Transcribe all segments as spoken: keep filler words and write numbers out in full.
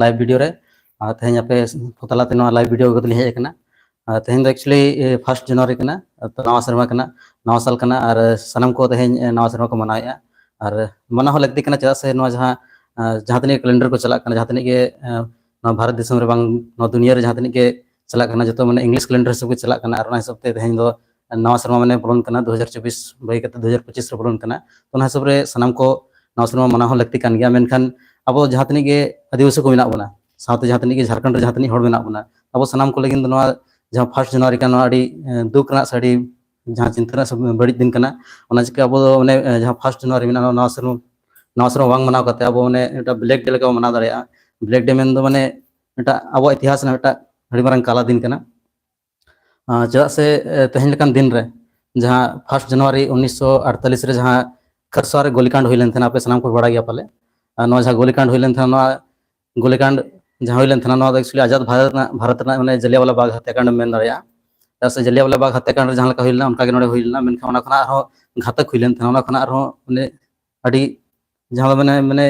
live video ᱨᱮ᱾ ᱟᱨ ᱛᱮᱦᱮᱧ ᱟᱯᱮ ᱛᱟᱞᱟᱛᱮ ᱱᱚᱣᱟ live video ᱠᱟᱛᱮ ᱞᱤᱧ ᱦᱮᱡ ᱟᱠᱟᱱᱟ᱾ ᱟᱨ ᱛᱮᱦᱮᱧ ᱫᱚ actually first January ᱠᱟᱱᱟ, ᱛᱚ ᱱᱟᱣᱟ ᱥᱮᱨᱢᱟ ᱠᱟᱱᱟ, ᱱᱟᱣᱟ ᱥᱟᱞ ᱠᱟᱱᱟ, ᱟᱨ ᱥᱟᱱᱟᱢ ᱠᱚ ᱛᱮᱦᱮᱧ ᱱᱟᱣᱟ ᱥᱮᱨᱢᱟ ᱠᱚ ᱢᱟᱱᱟᱣᱮᱫᱼᱟ᱾ ᱟᱨ ᱢᱟᱱᱟᱣ ᱦᱚᱸ ᱞᱟᱹᱠᱛᱤ ᱠᱟᱱᱟ, ᱪᱮᱫᱟᱜ ᱥᱮ ᱱᱚᱣᱟ ᱡᱟᱦᱟᱸ ᱡᱟᱦᱟᱸ ᱛᱤᱱᱟᱹᱜ calendar ᱠᱚ ᱪᱟᱞᱟᱜ ᱠᱟᱱᱟ, ᱡᱟᱦᱟᱸ ᱛᱤᱱᱟᱹᱜ ᱜᱮ ᱱᱚᱣᱟ ᱵᱷᱟᱨᱚᱛ ᱫᱤᱥᱚᱢ ᱨᱮ ᱵᱟᱝ ᱱᱚᱣᱟ ᱫᱩᱱᱤᱭᱟᱹ ᱨᱮ ᱡᱟᱦᱟᱸ ᱛᱤᱱᱟᱹᱜ ᱜᱮ ᱪᱟᱞᱟᱜ ᱠᱟᱱᱟ, ᱡᱚᱛᱚ ᱢᱟᱱᱮ English calendar ᱦᱤᱥᱟᱹᱵ ᱜᱮ ᱪᱟᱞᱟᱜ ᱠᱟᱱᱟ᱾ ᱟᱨ ᱚᱱᱟ ᱦᱤᱥᱟᱹᱵ ᱛᱮ ᱛᱮᱦᱮᱧ ᱫᱚ ᱱᱟᱣᱟ ᱥᱮᱨᱢᱟ ᱢᱟᱱᱮ ᱵᱚᱞᱚᱱ ᱠᱟᱱᱟ, ᱫᱩ ᱦᱟᱡᱟᱨ ᱪᱚᱵᱵᱤᱥ ᱵᱟᱹᱜᱤ ᱠᱟᱛᱮ ᱫᱩ ᱦᱟᱡᱟᱨ ᱯᱚᱸᱪᱤᱥ ᱨᱮ ᱵᱚᱞᱚᱱ ᱠᱟᱱᱟ᱾ ᱛᱚ ᱚᱱᱟ ᱦᱤᱥᱟᱹᱵ ᱨᱮ ᱥᱟᱱᱟᱢ ᱠᱚ ᱱᱟᱣᱟ ᱥᱮᱨᱢᱟ ᱢᱟᱱᱟᱣ ᱦᱚᱸ ᱞᱟᱹᱠᱛᱤ ᱠᱟᱱ ᱜᱮᱭᱟ᱾ ᱢᱮᱱᱠᱷᱟᱱ ᱟᱵᱚ ᱡᱟᱦᱟᱸ ᱛᱤᱱᱟᱹᱜ ᱜᱮ ᱟᱹᱫᱤᱵᱟᱹᱥᱤ ᱠᱚ ᱢᱮᱱᱟᱜ ᱵᱚᱱᱟ, ᱥᱟᱶᱛᱮ ᱡᱟᱦᱟᱸ ᱛᱤᱱᱟᱹᱜ ᱜᱮ ᱡᱷᱟᱲᱠᱷᱚᱸᱰ ᱨᱮ ᱡᱟᱦᱟᱸ ᱛᱤᱱᱟᱹᱜ ᱦᱚᱲ ᱢᱮᱱᱟᱜ ᱵᱚᱱᱟ, ᱟᱵᱚ ᱥᱟᱱᱟᱢ ᱠᱚ ᱞᱟᱹᱜᱤᱫ ᱫᱚ ᱱᱚᱣᱟ ᱡᱟᱦᱟᱸ first January ᱠᱟᱱᱟ, ᱱᱚᱣᱟ ᱟᱹᱰᱤ ᱫᱩᱠ ᱨᱮᱱᱟᱜ ᱥᱮ ᱟᱹᱰᱤ ᱡᱟᱦᱟᱸ ᱪᱤᱱᱛᱟᱹ ᱨᱮᱱᱟᱜ ᱵᱟᱹᱲᱤᱡ ᱫᱤᱱ ᱠᱟᱱᱟ᱾ ᱚᱱᱟ ᱪᱤᱠᱟᱹ ᱟᱵᱚ ᱫᱚ ᱚᱱᱮ ᱡᱟᱦᱟᱸ first January ᱢᱮᱱᱟᱜᱼᱟ, ᱱᱟᱣᱟ ᱥᱮᱨᱢᱟ ᱱᱟᱣᱟ ᱥᱮᱨᱢᱟ ᱵᱟᱝ ᱢᱟᱱᱟᱣ ᱠᱟᱛᱮ ᱟᱵᱚ ᱚᱱᱮ ᱢᱤᱫᱴᱟᱝ black day ᱞᱮᱠᱟ ᱵᱚᱱ ᱢᱟᱱᱟᱣ ᱫᱟᱲᱮᱭᱟᱜᱼᱟ᱾ Black day ᱢᱮᱱᱫᱚ ᱢᱟᱱᱮ ᱢᱤᱫᱴᱟᱝ ᱟᱵᱚᱣᱟᱜ ᱤᱛᱤᱦᱟᱥ ᱨᱮᱱᱟᱜ ᱢᱤᱫᱴᱟᱝ ᱟᱹᱰᱤ ᱢᱟᱨᱟᱝ ᱠᱟᱞᱟ ᱫᱤᱱ ᱠᱟᱱᱟ᱾ ᱪᱮᱫᱟᱜ ᱥᱮ ᱛᱮᱦᱮᱧ ᱞᱮᱠᱟᱱ ᱫᱤᱱ ᱨᱮ ᱡᱟᱦᱟᱸ first January ᱩᱱᱤᱥᱥᱚ ᱟᱴᱛᱟᱞᱤᱥ ᱨᱮ ᱡᱟᱦᱟᱸ ᱠᱷᱟᱨᱥᱚᱣᱟ ᱨᱮ ᱜᱩᱞᱤᱠᱟᱸᱰ ᱦᱩᱭ ᱞᱮᱱ ᱛᱟᱦᱮᱱᱟ, ᱟᱯᱮ ᱥᱟᱱᱟᱢ ᱠᱚ ᱵᱟᱲᱟᱭ ᱜᱮᱭᱟ ᱯᱟᱞᱮ᱾ ᱟᱨ ᱱᱚᱣᱟ ᱡᱟᱦᱟᱸ ᱜᱩᱞᱤᱠᱟᱸᱰ ᱦᱩᱭ ᱞᱮᱱ ᱛᱟᱦᱮᱱᱟ, ᱱᱚᱣᱟ ᱜᱩᱞᱤᱠᱟᱸᱰ ᱡᱟᱦᱟᱸ ᱦᱩᱭ ᱞᱮᱱ ᱛᱟᱦᱮᱱᱟ, ᱱᱚᱣᱟ ᱫᱚ actually ᱟᱡᱟᱫ ᱵᱷᱟᱨᱚᱛ ᱨᱮᱱᱟᱜ ᱵᱷᱟᱨᱚᱛ ᱨᱮᱱᱟᱜ ᱢᱟᱱᱮ ᱡᱟᱞᱤᱭᱟᱣᱟᱞᱟ ᱵᱟᱜᱽ ᱦᱚᱛᱭᱟᱠᱟᱸᱰ ᱮᱢ ᱢᱮᱱ ᱫᱟᱲᱮᱭᱟᱜᱼᱟ᱾ ᱪᱮᱫᱟᱜ ᱥᱮ ᱡᱟᱞᱤᱭᱟᱣᱟᱞᱟ ᱵᱟᱜᱽ ᱦᱚᱛᱭᱟᱠᱟᱸᱰ ᱨᱮ ᱡᱟᱦᱟᱸ ᱞᱮᱠᱟ ᱦᱩᱭ ᱞᱮᱱᱟ, ᱚᱱᱠᱟ ᱜᱮ ᱱᱚᱰᱮ ᱦᱩᱭ ᱞᱮᱱᱟ, ᱢᱮᱱᱠᱷᱟᱱ ᱚᱱᱟ ᱠᱷᱚᱱᱟᱜ ᱟᱨᱦᱚᱸ ᱜᱷᱟᱛᱚᱠ ᱦᱩᱭ ᱞᱮᱱ ᱛᱟᱦᱮᱱᱟ, ᱚᱱᱟ ᱠᱷᱚᱱᱟᱜ ᱟᱨᱦᱚᱸ ᱢᱟᱱᱮ ᱟᱹᱰᱤ ᱡᱟᱦᱟᱸ ᱫᱚ ᱢᱟᱱᱮ ᱢᱟᱱᱮ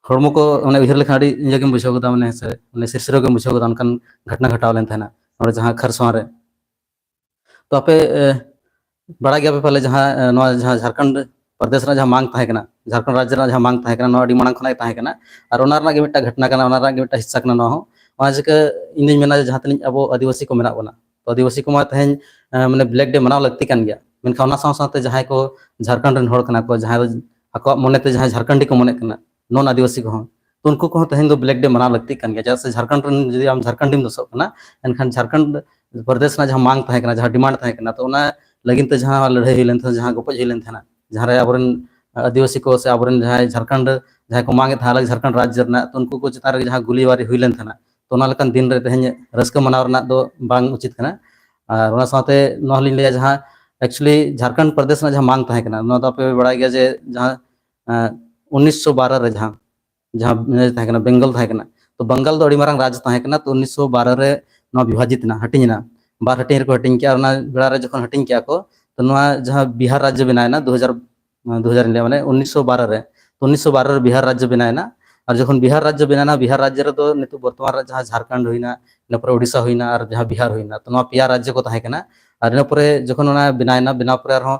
ᱦᱚᱲᱢᱚ ᱠᱚ ᱢᱟᱱᱮ ᱩᱭᱦᱟᱹᱨ ᱞᱮᱠᱷᱟᱱ ᱟᱹᱰᱤ ᱤᱭᱟᱹ ᱜᱮᱢ ᱵᱩᱡᱷᱟᱹᱣ ᱜᱚᱫᱟ, ᱢᱟᱱᱮ ᱦᱮᱸᱥᱮ, ᱢᱟᱱᱮ ᱥᱤᱨᱥᱤᱨᱟᱹ ᱜᱮᱢ ᱵᱩᱡᱷᱟᱹᱣ ᱜᱚᱫᱟ᱾ ᱚᱱᱠᱟᱱ ᱜᱷᱚᱴᱚᱱᱟ ᱜᱷᱚᱴᱟᱣ ᱞᱮᱱ ᱛᱟᱦᱮᱱᱟ ᱱᱚᱰᱮ ᱡᱟᱦᱟᱸ ᱠᱷᱟᱨᱥᱚᱣᱟ ᱨᱮ᱾ ᱛᱚ ᱟᱯᱮ ᱵᱟᱲᱟᱭ ᱜᱮᱭᱟᱯᱮ ᱯᱟᱞᱮ ᱡᱟᱦᱟᱸ ᱱᱚᱣᱟ ᱡᱟᱦᱟᱸ ᱡᱷᱟᱲᱠᱷᱚᱸᱰ ᱯᱨᱚᱫᱮᱥ ᱨᱮᱱᱟᱜ ᱡᱟᱦᱟᱸ ᱢᱟᱝ ᱛᱟᱦᱮᱸ ᱠᱟᱱᱟ, ᱡᱷᱟᱲᱠᱷᱚᱸᱰ ᱨᱟᱡᱽ ᱨᱮᱱᱟᱜ ᱡᱟᱦᱟᱸ ᱢᱟᱝ ᱛᱟᱦᱮᱸ ᱠᱟᱱᱟ, ᱱᱚᱣᱟ ᱟᱹᱰᱤ ᱢᱟᱲᱟᱝ ᱠᱷᱚᱱᱟᱜ ᱜᱮ ᱛᱟᱦᱮᱸ ᱠᱟᱱᱟ᱾ ᱟᱨ ᱚᱱᱟ ᱨᱮᱱᱟᱜ ᱜᱮ ᱢᱤᱫᱴᱟᱝ ᱜᱷᱚᱴᱚᱱᱟ ᱠᱟᱱᱟ, ᱚᱱᱟ ᱨᱮᱱᱟᱜ ᱜᱮ ᱢᱤᱫᱴᱟᱝ ᱦᱤᱥᱥᱟ ᱠᱟᱱᱟ ᱱᱚᱣᱟ ᱦᱚᱸ᱾ ᱚᱱᱟ ᱪᱤᱠᱟᱹ ᱤᱧ ᱫᱩᱧ ᱢᱮᱱᱟ ᱡᱟᱦᱟᱸ ᱛᱤᱱᱟᱹᱜ ᱟᱵᱚ ᱟᱹᱫᱤᱵᱟᱹᱥᱤ ᱠᱚ ᱢᱮᱱᱟᱜ ᱵᱚᱱᱟ, ᱛᱚ ᱟᱹᱫᱤᱵᱟᱹᱥᱤ ᱠᱚᱢᱟ ᱛᱮᱦᱮᱧ ᱢᱟᱱᱮ black day ᱢᱟᱱᱟᱣ ᱞᱟᱹᱠᱛᱤ ᱠᱟᱱ ᱜᱮᱭᱟ, ᱢᱮᱱᱠᱷᱟᱱ ᱚᱱᱟ ᱥᱟᱶ ᱥᱟᱶᱛᱮ ᱡᱟᱦᱟᱸᱭ ᱠᱚ ᱡᱷᱟᱲᱠᱷᱚᱸᱰ ᱨᱮᱱ ᱦᱚᱲ ᱠᱟᱱᱟ ᱠᱚ, ᱡᱟᱦᱟᱸᱭ ᱫᱚ ᱟᱠᱚᱣᱟᱜ ᱢᱚᱱᱮᱛᱮ ᱡᱟᱦᱟᱸᱭ ᱡᱷᱟᱲᱠᱷᱚᱸᱰᱤ ᱠᱚ ᱢᱚᱱᱮᱜ ᱠᱟᱱᱟ, ᱱᱚᱱ ᱟᱹᱫᱤᱵᱟᱹᱥᱤ ᱠᱚᱦᱚᱸ, ᱛᱚ ᱩᱱᱠᱩ ᱠᱚᱦᱚᱸ ᱛᱮᱦᱮᱧ ᱫᱚ black day ᱢᱟᱱᱟᱣ ᱞᱟᱹᱠᱛᱤ ᱠᱟᱱ ᱜᱮᱭᱟ᱾ ᱪᱮᱫᱟᱜ ᱥᱮ ᱡᱷᱟᱲᱠᱷᱚᱸᱰ ᱨᱮᱱ ᱡᱩᱫᱤ ᱟᱢ ᱡᱷᱟᱲᱠᱷᱚᱸᱰᱤᱢ ᱫᱚᱥᱚᱜ ᱠᱟᱱᱟ, ᱮᱱᱠᱷᱟᱱ ᱡᱷᱟᱲᱠᱷᱚᱸᱰ ᱯᱨᱚᱫᱮᱥ ᱨᱮᱱᱟᱜ ᱡᱟᱦᱟᱸ ᱢᱟᱝ ᱛᱟᱦᱮᱸ ᱠᱟᱱᱟ, ᱡᱟᱦᱟᱸ demand ᱛᱟᱦᱮᱸ ᱠᱟᱱᱟ, ᱛᱚ ᱚᱱᱟ ᱞᱟᱹᱜᱤᱫ ᱛᱮ ᱡᱟᱦᱟᱸ ᱞᱟᱹᱲᱦᱟᱹᱭ ᱦᱩᱭ ᱞᱮᱱ ᱛᱟᱦᱮᱸ, ᱡᱟᱦᱟᱸ ᱜᱚᱯᱚᱡ ᱦᱩᱭ ᱞᱮᱱ ᱛᱟᱦᱮᱸᱱᱟ, ᱡᱟᱦᱟᱸ ᱨᱮ ᱟᱵᱚᱨᱮᱱ ᱟᱹᱫᱤᱵᱟᱹᱥᱤ ᱠᱚ ᱥᱮ ᱟᱵᱚᱨᱮᱱ ᱡᱟᱦᱟᱸᱭ ᱡᱷᱟᱲᱠᱷᱚᱸᱰ ᱡᱟᱦᱟᱸᱭ ᱠᱚ ᱢᱟᱝ ᱮᱫ ᱛᱟᱦᱮᱸ ᱡᱷᱟᱲᱠᱷᱚᱸᱰ ᱨᱟᱡᱽ ᱨᱮᱱᱟᱜ, ᱛᱚ ᱩᱱᱠᱩ ᱠᱚ ᱪᱮᱛᱟᱱ ᱨᱮ ᱡᱟᱦᱟᱸ ᱜᱩᱞᱤᱵᱟᱨᱤ ᱦᱩᱭ ᱞᱮᱱ ᱛᱟᱦᱮᱸᱱᱟ, ᱛᱚ ᱚᱱᱟ ᱞᱮᱠᱟᱱ ᱫᱤᱱ ᱨᱮ ᱛᱮᱦᱮᱧ ᱨᱟᱹᱥᱠᱟᱹ ᱢᱟᱱᱟᱣ ᱨᱮᱱᱟᱜ ᱫᱚ ᱵᱟᱝ ᱩᱪᱤᱛ ᱠᱟᱱᱟ᱾ ᱟᱨ ᱚᱱᱟ ᱥᱟᱶᱛᱮ ᱱᱚᱣᱟ ᱦᱚᱸᱞᱤᱧ ᱞᱟᱹᱭᱟ, ᱡᱟᱦᱟᱸ actually ᱡᱷᱟᱲᱠᱷᱚᱸᱰ ᱯᱨᱚᱫᱮᱥ ᱨᱮᱱᱟᱜ ᱡᱟᱦᱟᱸ ᱢᱟᱝ ᱛᱟᱦᱮᱸ ᱠᱟᱱᱟ, ᱱᱚᱣᱟ ᱫᱚ ᱟᱯᱮ ᱯᱮ ᱵᱟᱲᱟᱭ ᱜᱮᱭᱟ ᱡᱮ ᱡᱟᱦᱟᱸ ᱩᱱᱤᱥᱥᱚ ᱵᱟᱨᱚ ᱨᱮ ᱡᱟᱦᱟᱸ ᱡᱟᱦᱟᱸ ᱛᱟᱦᱮᱸ ᱠᱟᱱᱟ, ᱵᱮᱝᱜᱚᱞ ᱛᱟᱦᱮᱸ ᱠᱟᱱᱟ᱾ ᱛᱚ ᱵᱟᱝᱜᱟᱞ ᱫᱚ ᱟᱹᱰᱤ ᱢᱟᱨᱟᱝ ᱨᱟᱡᱽ ᱛᱟᱦᱮᱸ ᱠᱟᱱᱟ᱾ ᱛᱚ ᱩᱱᱤᱥᱥᱚ ᱵᱟᱨᱚ ᱨᱮ ᱱᱚᱣᱟ ᱵᱤᱵᱷᱟᱡᱤᱛ ᱮᱱᱟ, ᱦᱟᱹᱴᱤᱧ ᱮᱱᱟ, ᱵᱟᱨ ᱦᱟᱹᱴᱤᱧ ᱨᱮᱠᱚ ᱦᱟᱹᱴᱤᱧ ᱠᱮᱜᱼᱟ᱾ ᱚᱱᱟ ᱵᱮᱲᱟ ᱨᱮ ᱡᱚᱠᱷᱚᱱ ᱦᱟᱹᱴᱤᱧ ᱠᱮᱜᱼᱟ ᱠᱚ, ᱛᱚ ᱱᱚᱣᱟ ᱡᱟᱦᱟᱸ ᱵᱤᱦᱟᱨ ᱨᱟᱡᱽᱡᱚ ᱵᱮᱱᱟᱣ ᱮᱱᱟ ᱫᱩ ᱦᱟᱡᱟᱨ, ᱫᱩ ᱦᱟᱡᱟᱨ ᱤᱧ ᱞᱟᱹᱭᱟ, ᱢᱟᱱᱮ ᱩᱱᱤᱥᱥᱚ ᱵᱟᱨᱚ ᱨᱮ, ᱛᱚ ᱩᱱᱤᱥᱥᱚ ᱵᱟᱨᱚ ᱨᱮ ᱵᱤᱦᱟᱨ ᱨᱟᱡᱽᱡᱚ ᱵᱮᱱᱟᱣ ᱮᱱᱟ᱾ ᱟᱨ ᱡᱚᱠᱷᱚᱱ ᱵᱤᱦᱟᱨ ᱨᱟᱡᱽᱡᱚ ᱵᱮᱱᱟᱣ ᱮᱱᱟ, ᱵᱤᱦᱟᱨ ᱨᱟᱡᱽᱡᱚ ᱨᱮᱫᱚ ᱱᱤᱛᱚᱜ ᱵᱚᱨᱛᱚᱢᱟᱱ ᱨᱮ ᱡᱟᱦᱟᱸ ᱡᱷᱟᱲᱠᱷᱚᱸᱰ ᱦᱩᱭᱱᱟ, ᱤᱱᱟᱹ ᱯᱚᱨᱮ ᱳᱰᱤᱥᱟ ᱦᱩᱭᱱᱟ ᱟᱨ ᱡᱟᱦᱟᱸ ᱵᱤᱦᱟᱨ ᱦᱩᱭᱱᱟ, ᱛᱚ ᱱᱚᱣᱟ ᱯᱮᱭᱟ ᱨᱟᱡᱽᱡᱚ ᱠᱚ ᱛᱟᱦᱮᱸ ᱠᱟᱱᱟ᱾ ᱟᱨ ᱤᱱᱟᱹ ᱯᱚᱨᱮ ᱡᱚᱠᱷᱚᱱ ᱚᱱᱟ ᱵᱮᱱᱟᱣ ᱮᱱᱟ, ᱵᱮᱱᱟᱣ ᱯᱚᱨᱮ ᱟᱨᱦᱚᱸ